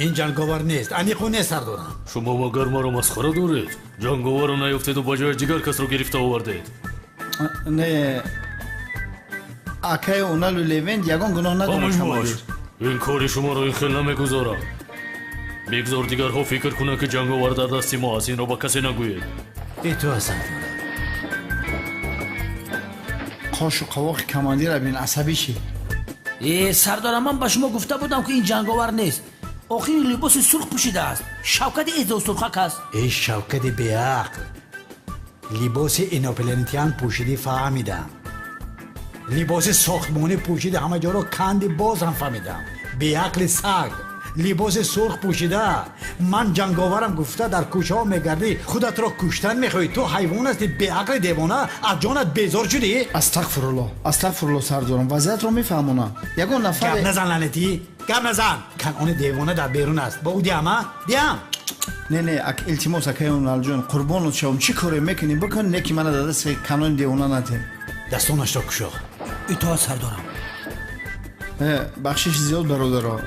Ин ҷанговар нест, аниқу нест сардорам. Шумо магар маро масхара доред? Ҷанговарро наёфтеду ба ҷояш дигар касро гирифта овардед. Не, акаи Уналу Левент ягон гуноҳ надорад командир. Ин кори шуморо ин хел намегузорам. Бигзор дигарҳо фикр кунанд, ки ҷанговар дар дасти мо аст. Инро ба касе нагӯед. Итоа сардорам. Қошу қавоқи командира бин, асабӣ шид. Э сардорам, ман ба шумо гуфта будам, ки ин ҷанговар нест. Охир либоси сурх пӯшидааст. Шавкати эзосурхак аст. Эй Шавкати беақл, либоси инопланетян пӯшидӣ, фаҳмидам. Либоси сохтмонӣ пӯшиди, ҳама ҷоро канди, боз ҳам фаҳмидам. Беақли саг, либоси сурх пӯшида ман ҷанговарам гуфта дар кӯчаҳо мегардӣ, худатро куштан мехоҳӣ. Ту ҳайвон ҳастӣ, беақли девона, аз ҷонат безор шудӣ. Астағфирулло, астағфирулло сардорам, вазъиятро мефаҳмонам. Ягон нафар гап назан, лаънатӣ, гап назан. Канъони девона дар берун аст, ба ӯ диҳам, а диҳам. Не, не, илтимос, акаи Уналҷон, қурбонот шавам, чӣ коре мекунӣ бикун, не ки мана дар дасти канони девона надем. Дастонашро кушо. Итоат сардорам. Бахшиш зиёд бародаро,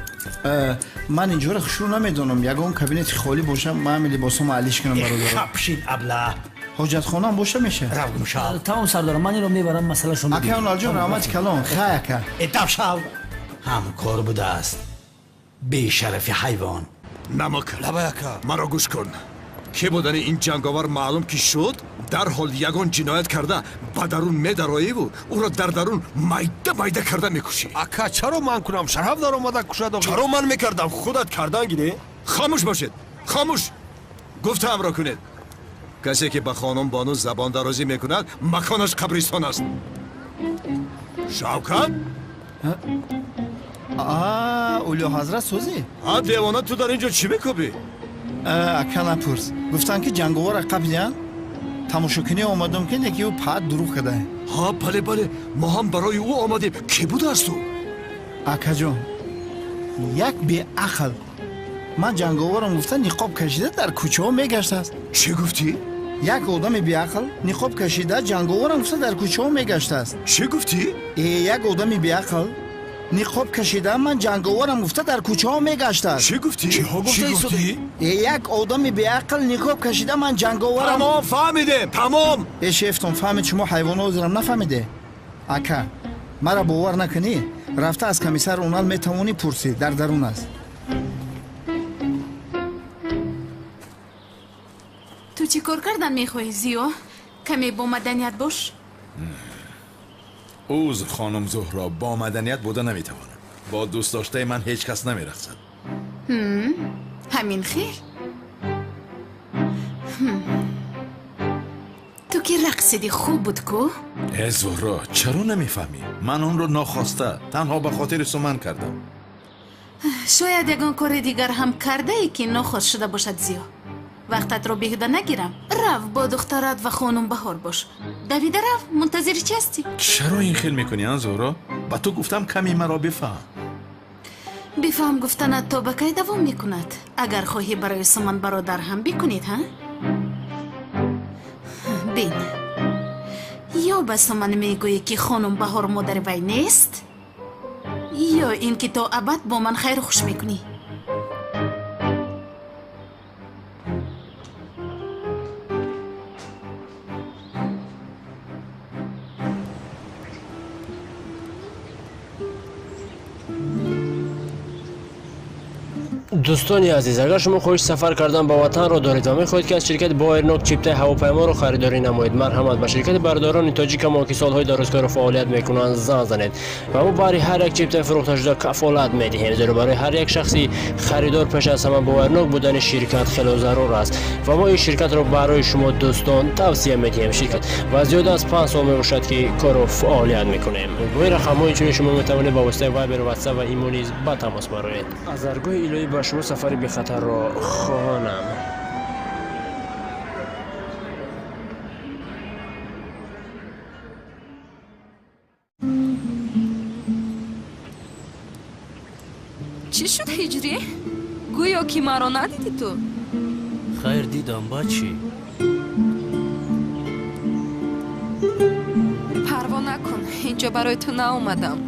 ман инҷоро хушрӯ намедонам. Ягон кабинети холӣ бошам, ман ҳами либосҳомо алиш кунам бародаро. Хапшин абла. Ҳоҷатхонаам боша меша? Рав гумшав. Тамом сардорам, ман инро мебарам, масъалашро мебинам. Акаи Уналҷон, раҳмати калон. Хай ака. Этап шав. Ҳамкор будааст бешарафи ҳайвон. Намак, маро гӯш кун. Ки будани ин ҷанговар маълум ки шуд, дарҳол ягон ҷиноят карда ба дарун медароиву ӯро дар дарун майда майда карда мекушӣ. Ака, чаро ман кунам? Шараф даромада кушад. Чаро ман мекардам? Худат кардан гире. Хомӯш бошед, хомӯш. Гуфтаамро кунед. Касе ки ба хонум бону забондарозӣ мекунад, маконаш қабристон аст. Шавкат? Улё ҳазрат, созӣ? А девона, ту дар ин ҷо чӣ мекӯбӣ? Ака, напурс. Гуфтанд, ки ҷанговарро қапиданд, тамошокунӣ омадам, ки неки ӯ паат дурӯғ кардае. Ҳа, бале, бале, мо ҳам барои ӯ омадем. Кӣ будааст ӯ? Акаҷон, як беақл ман ҷанговарам гуфта ниқоб кашида дар кӯчаҳо мегаштааст. Чӣ гуфтӣ? Як одами беақл ниқоб кашида ҷанговарам гуфта дар кӯчаҳо мегаштааст. Чӣ гуфтӣ? Э, як одами беақл ниқоб кашида ман ҷанговарам гуфта дар кӯчаҳо мегаштааст. Чӣ гуфтӣ? Чиҳо гуфтӣ? Э, як одами беақл ниқоб кашида ман ҷанговарам. Тамом, фаҳмидем, тамом. Э шефтон фаҳмид, шумо ҳайвонҳо ҳозирам нафаҳмиде. Ака, мара бовар накунӣ, рафта аз комиссар Унал метавонӣ пурсӣ, дар дарун аст. Ту чӣ кор кардан мехоҳӣ, Зиё? Каме бо маданият бош. Узр, хонум Зуҳро, бо маданият буда наметавонам. Бо дӯстдоштаи ман ҳеҷ кас намерақсад. Ҳамин хел. Ту Ки рақсиди хуб буд ку? Э Зуҳро, чаро намефаҳмӣ? Ман онро нохоста танҳо ба хотири Суман кардам. Шояд ягон кори дигар ҳам кардае, ки нохост шуда бошад. Зиё, вақтатро беҳуда нагирам. Рав, бо духтарат ва хонум Баҳор бош. Давида рав, мунтазири чи ҳастӣ? Чаро ин хел мекунӣ, а Зуҳро? Ба ту гуфтам, каме маро бифаҳм. Бифаҳм гуфтанат то ба кай давом мекунад? Агар хоҳӣ, барои Суман бародар ҳам бикунед, ҳа? Бин, ё ба Суман мегӯӣ, ки хонум Баҳор модари вай нест, ё ин ки то абад бо ман хайру хуш мекунӣ. Дӯстони азиз, агар шумо хоҳиши сафар кардан ба ватанро доред ва мехоҳед, ки аз ширкати Боэрнок чиптаи ҳавопайморо харидорӣ намоед, марҳамат, ба ширкати бародарони тоҷикамо, ки солҳои дарозкорро фаъолият мекунанд, занг занед ва мо барои ҳар як чиптаи фурӯхташуда кафолат медиҳем, зеро барои ҳар як шахси харидор пеш аз ҳама боварнок будани ширкат хело зарур аст ва мо ин ширкатро барои шумо дӯстон тавсия медиҳем. Ширкат ва зиёда аз 5 сол мебошад, ки корро фаъолият мекунем. Бо ин рақамҳо инчунин шумо метавонед ба воситаи Вайбер, Ватсап ва Имо низ ба тамос бароед. Аз даргоҳи илоҳӣ ба шумо сафари бехатарро хоҳонам. Чӣ шуд, Ҳиҷрӣ? Гӯё ки маро надидӣ ту. Хайр, дидам, баъд чӣ? Парво накун, инҷо барои ту наомадам.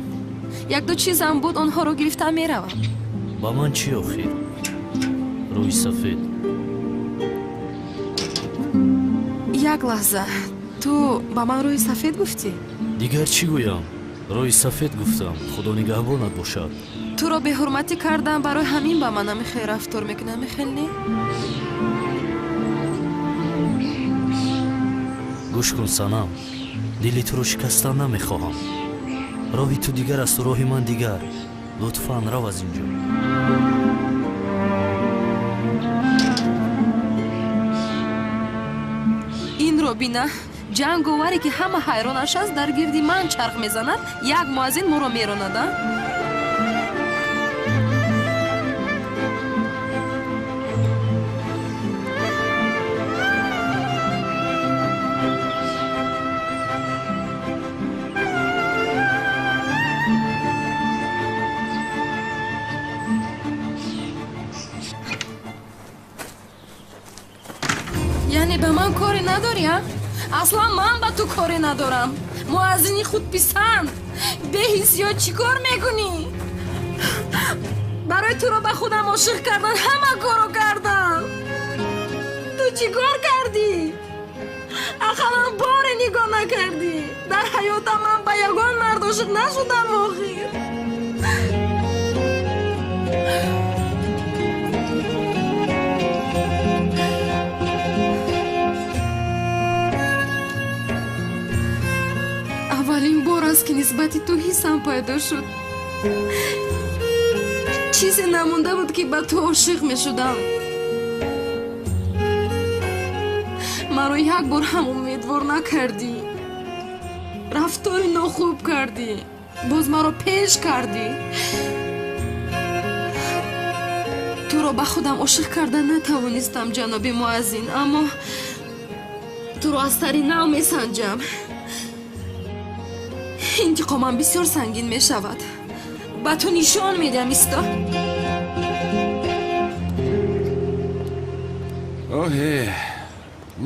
Якду чизам буд, онҳоро гирифта меравам. Ба ман чӣ охир? Рӯи сафед. Як лаҳза, ту ба ман рӯи сафед гуфтӣ? Дигар чӣ гӯям? Рӯи сафед гуфтам. Худо нигаҳбонат бошад. Туро беҳурматӣ кардам, барои ҳамин ба ман ҳамин хел рафтор мекунӣ, ҳамин хел не? Гӯш кун, Санам, дили туро шикастан намехоҳам. Роҳи ту дигар асту роҳи ман дигар. Лутфан, рав аз ин ҷо. Инро бина, ҷанговаре, ки ҳама ҳайронаш аст, дар гирди ман чарх мезанад, як муаззин моро меронад, а? Яъне ба ман коре надорӣ, а? Аслан ман ба ту коре надорам. Муаззини худписанд, беҳиссиёт, чӣ кор мекунӣ? Барои туро ба худам ошиқ кардан ҳама корро кардам. Ту чӣ кор кардӣ? Ақаллан боре нигоҳ накардӣ. Дар ҳаётам ман ба ягон мард ошиқ нашудам охир. Аввалин бор аст, ки нисбати ту ҳиссам пайдо шуд. Чизе намонда буд, ки ба ту ошиқ мешудам. Маро як бор ҳам умедвор накардӣ, рафтори нохуб кардӣ, боз маро пеш кардӣ. Туро ба худам ошиқ карда натавонистам, ҷаноби муаззин, аммо туро аз сари нав месанҷам. Интиқомам бисёр сангин мешавад. Ба ту нишон медиҳам, исто. Оҳе,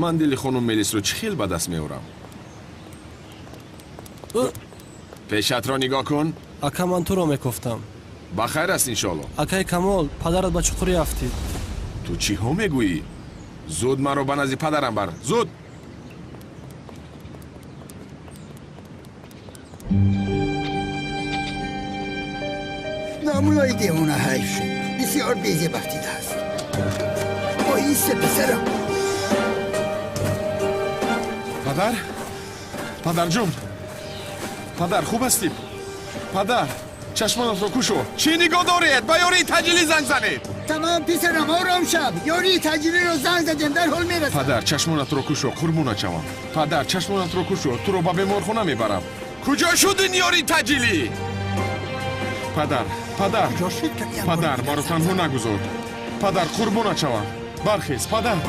ман дили хонум Мелисро чӣ хел ба даст меорам? Пешатро нигоҳ кун. Ака, ман туро мекофтам. Ба хайр аст, иншоалло. Акаи Камол, падарат ба чуқурӣ афтид. Ту чиҳо мегӯӣ? Зуд маро ба назди падарам бар, зуд! Намулои девона ҳайф шуд. Бисёр безеб афтидааст. Оҳиста, писарам. Падар, падарҷон, падар, хуб ҳастӣ? Падар, Чашмонатро кушо. Чӣ нигоҳ доред? Ба ёрии таъҷилӣ занг занед. Тамом писарам, ором шав. Ёрии таъҷилиро занг задем, дарҳол мерасад. Падар, чашмонатро кушо, қурбонат шавам. Падар, чашмонатро кушо, туро ба беморхона мебарам. Куҷо шуд ин ёрии таъҷилӣ? Падар, падар, падар, маро танҳо нагузор. Падар, қурбонат шавам. Бархез, падар.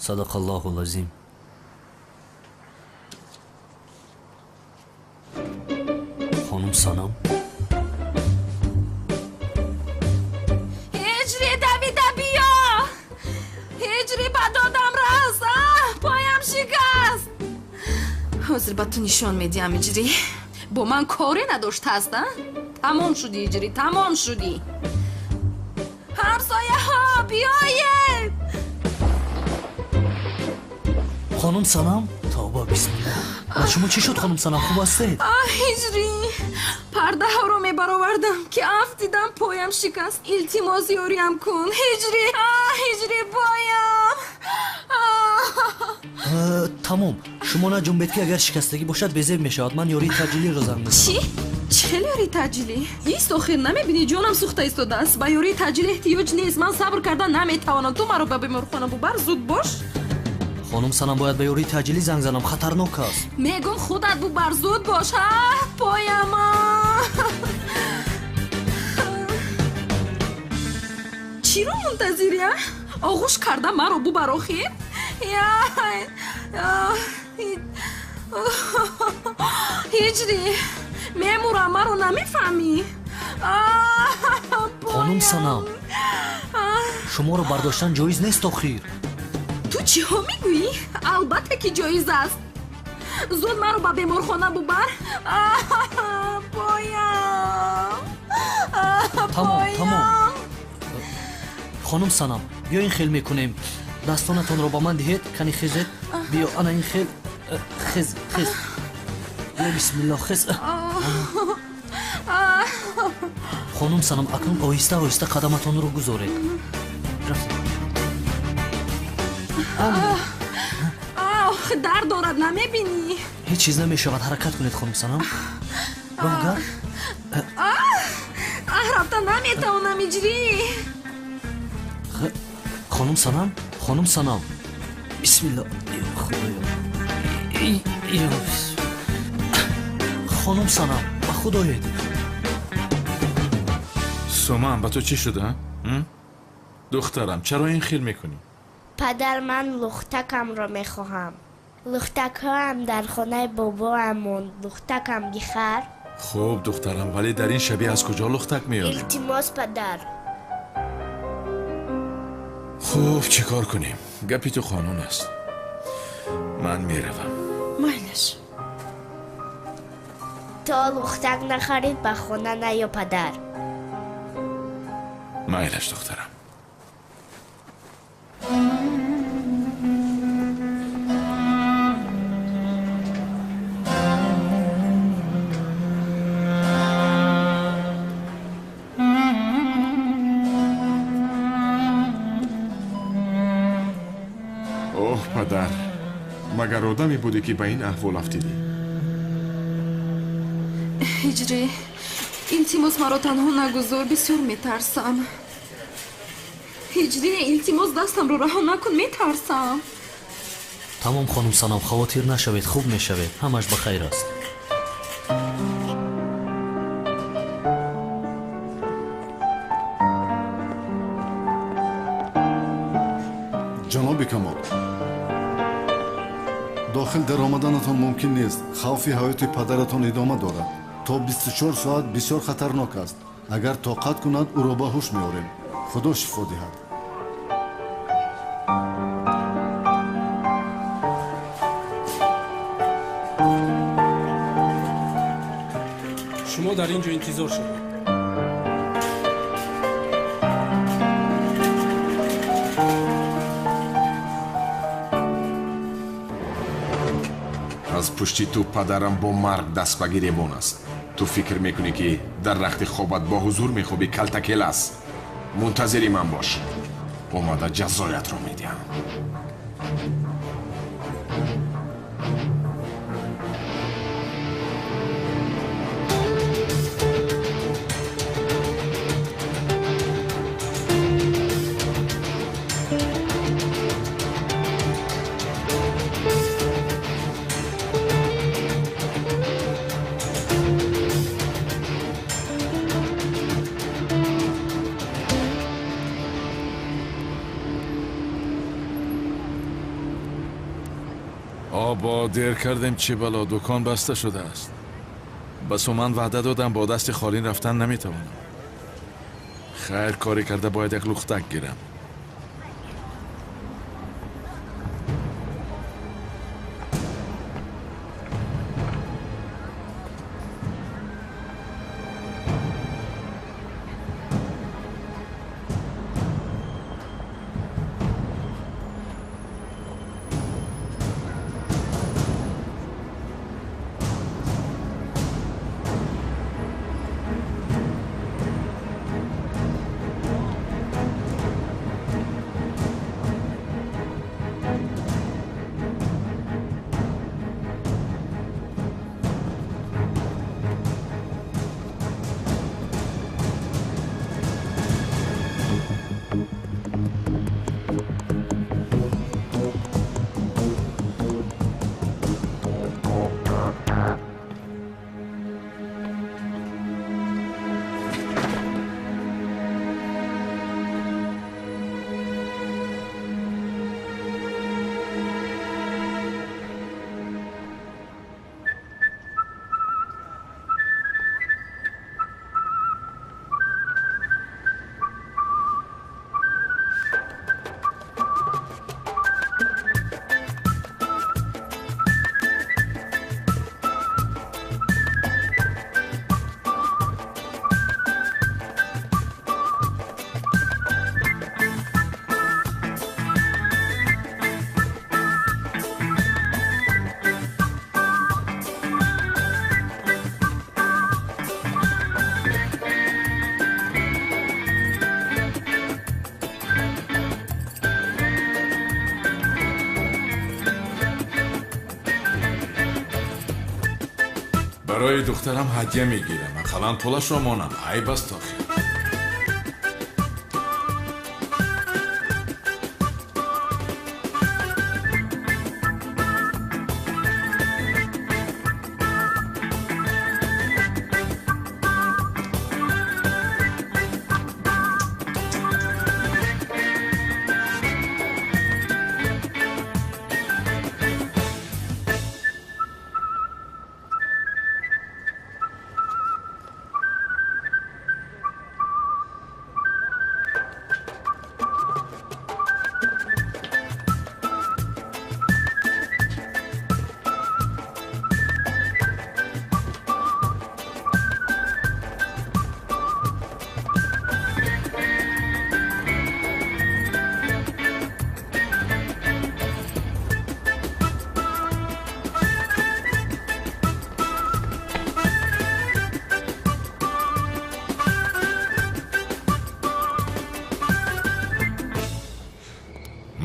Садақаллоҳу лазим. Хонум Санам. Ҳиҷри давида биё! Ҳиҷри ба додам рас! Поям шикаст! Ҳозир ба ту нишон медиҳам, Ҳиҷрӣ. Бо ман коре надоштааст, а? Тамом шудӣ, Ҳиҷрӣ, тамом шудӣ. Ҳамсояҳо, биёед! Хонум Санам, тавба, бисмилла. Ба шумо чӣ шуд, хонум Санам, хуб ҳастед? Ҳиҷрӣ, пардаҳоро мебаровардам, ки афтидам, поям шикаст. Илтимос, ёриям кун. Ҳиҷрӣ, ҳиҷрӣ, поям. Тамом, шумо наҷунбед, ки агар шикастагӣ бошад, безеб мешавад. Ман ёрии таъҷилиро занг мезанам. Чӣ? Чӣ хел ёрии таъҷилӣ? Ист, охир намебинӣ, ҷонам сӯхта истодааст. Ба ёрии таъҷилӣ эҳтиёҷ нест. Ман сабр карда наметавонам. Ту маро ба беморхона бубар, зуд бош. Хонум Санам, бояд ба ёрии таъҷилӣ занг занам, хатарнок аст. Мегум, худат бубар, зуд бош. Пояма. Чиро мунтазирӣ, а? Оғӯш карда маро бубар, охир. Ҳиҷрӣ, мемурам, маро намефаҳмӣ. Хонум Санам, шуморо бардоштан ҷоиз нест, охир. Ту чиҳо мегӯӣ? Албатта ки ҷоиз аст. Зуд маро ба беморхона бубар. Поям. Тамом, тамом. Хонум Санам, биё ин хел мекунем. Дастонатонро ба ман диҳед, кани хезед. Биё, ана ин хел. Хез, хез. Биё, бисмилло, хез. Хонум Санам, акнун оҳиста оҳиста қадаматонро гузоред. Рафтем. Дард дорад, намебинӣ? Ҳеҷ чиз намешавад, ҳаракат кунед, хонум Санам. Роҳгар. Рафта наметавонам, Иҷрӣ. Хонум Санам, хонум Санам. Бисмилла. Худоё. Хонум Санам, ба худоед. Суман, ба ту чӣ шуда? Духтарам, чаро ин хел мекунӣ? Падар, ман лухтакамро мехоҳам. Лухтакҳоам дар хонаи бобоам монд. Лухтакам бихар. Хуб, духтарам, вале дар ин шабе аз куҷо лухтак меёрем? Илтимос, падар. Хуб, чӣ кор кунем? Гапи ту қонун аст. Ман меравам. Майлаш. То лухтак нахарид, ба хона наё, падар. Майлаш, духтарам. Оҳ, падар, магар одаме будӣ, ки ба ин аҳвол афтидӣ? Ҳиҷрӣ, илтимос, маро танҳо нагузор, бисёр метарсам. Ҳиҷрӣ, илтимос, дастамро раҳо накун, метарсам. Тамом, хонум Санам, хавотир нашавед, хуб мешавед, ҳамаш ба хайр аст. Ҷаноби Камол, дохил даромаданатон мумкин нест. Хавфи ҳаёти падаратон идома дорад. То 24 соат бисёр хатарнок аст. Агар тоқат кунад, ӯро ба ҳуш меорем. Худо шифо диҳад. Шумо дар ин ҷо интизор шавед. Аз пушти ту падарам бо марг даст ба гиребон аст. Ту фикр мекунӣ, ки дар рахти хобат бо ҳузур мехобӣ, калтакелас. Мунтазири ман бош. Омада ҷазоятро медиҳам. Обо, дер кардем, чӣ бало, дукон баста шудааст. Ба Суман ваъда додам, бо дасти холин рафтан наметавонам. Хайр, корӣ карда бояд як лухтак гирам. Барои духтарам ҳадя мегирам, ақаллан пулашро монам, айб аст охир.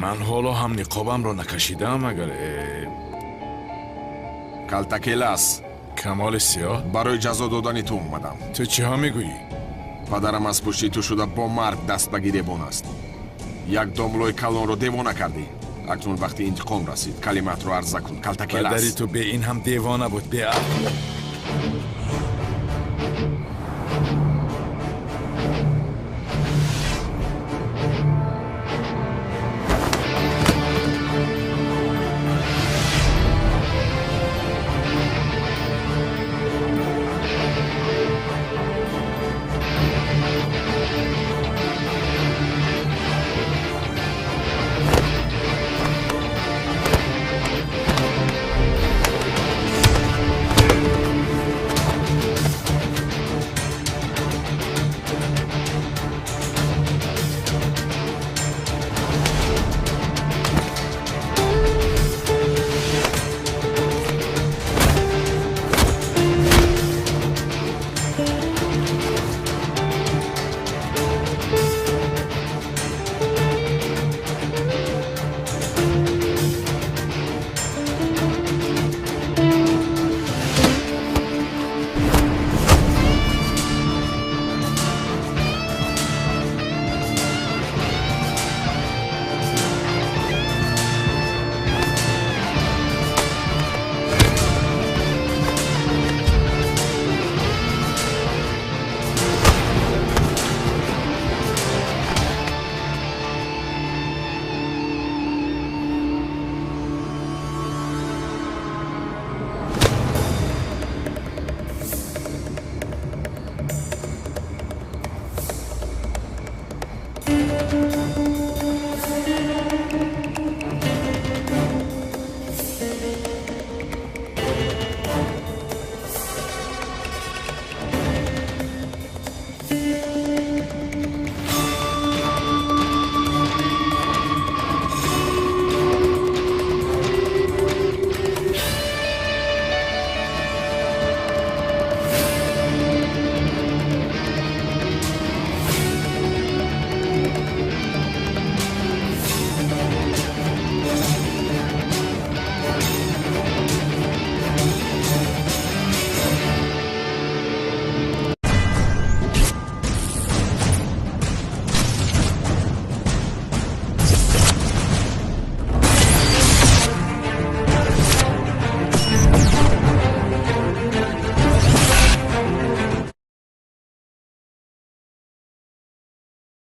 Ман ҳоло ҳам ниқобамро накашидаам, агар Калтакелас. Камоли сиёҳ, барои ҷазо додани ту омадам. Ту чиҳо мегӯӣ? Падарам аз пушти ту шуда бо марг даст ба гиребон аст. Як домлои калонро девона кардӣ. Акнун вақти интиқом расид. Калимаатро арза кун, Калтакелас. Падари ту бе ин ҳам девона буд, беақл.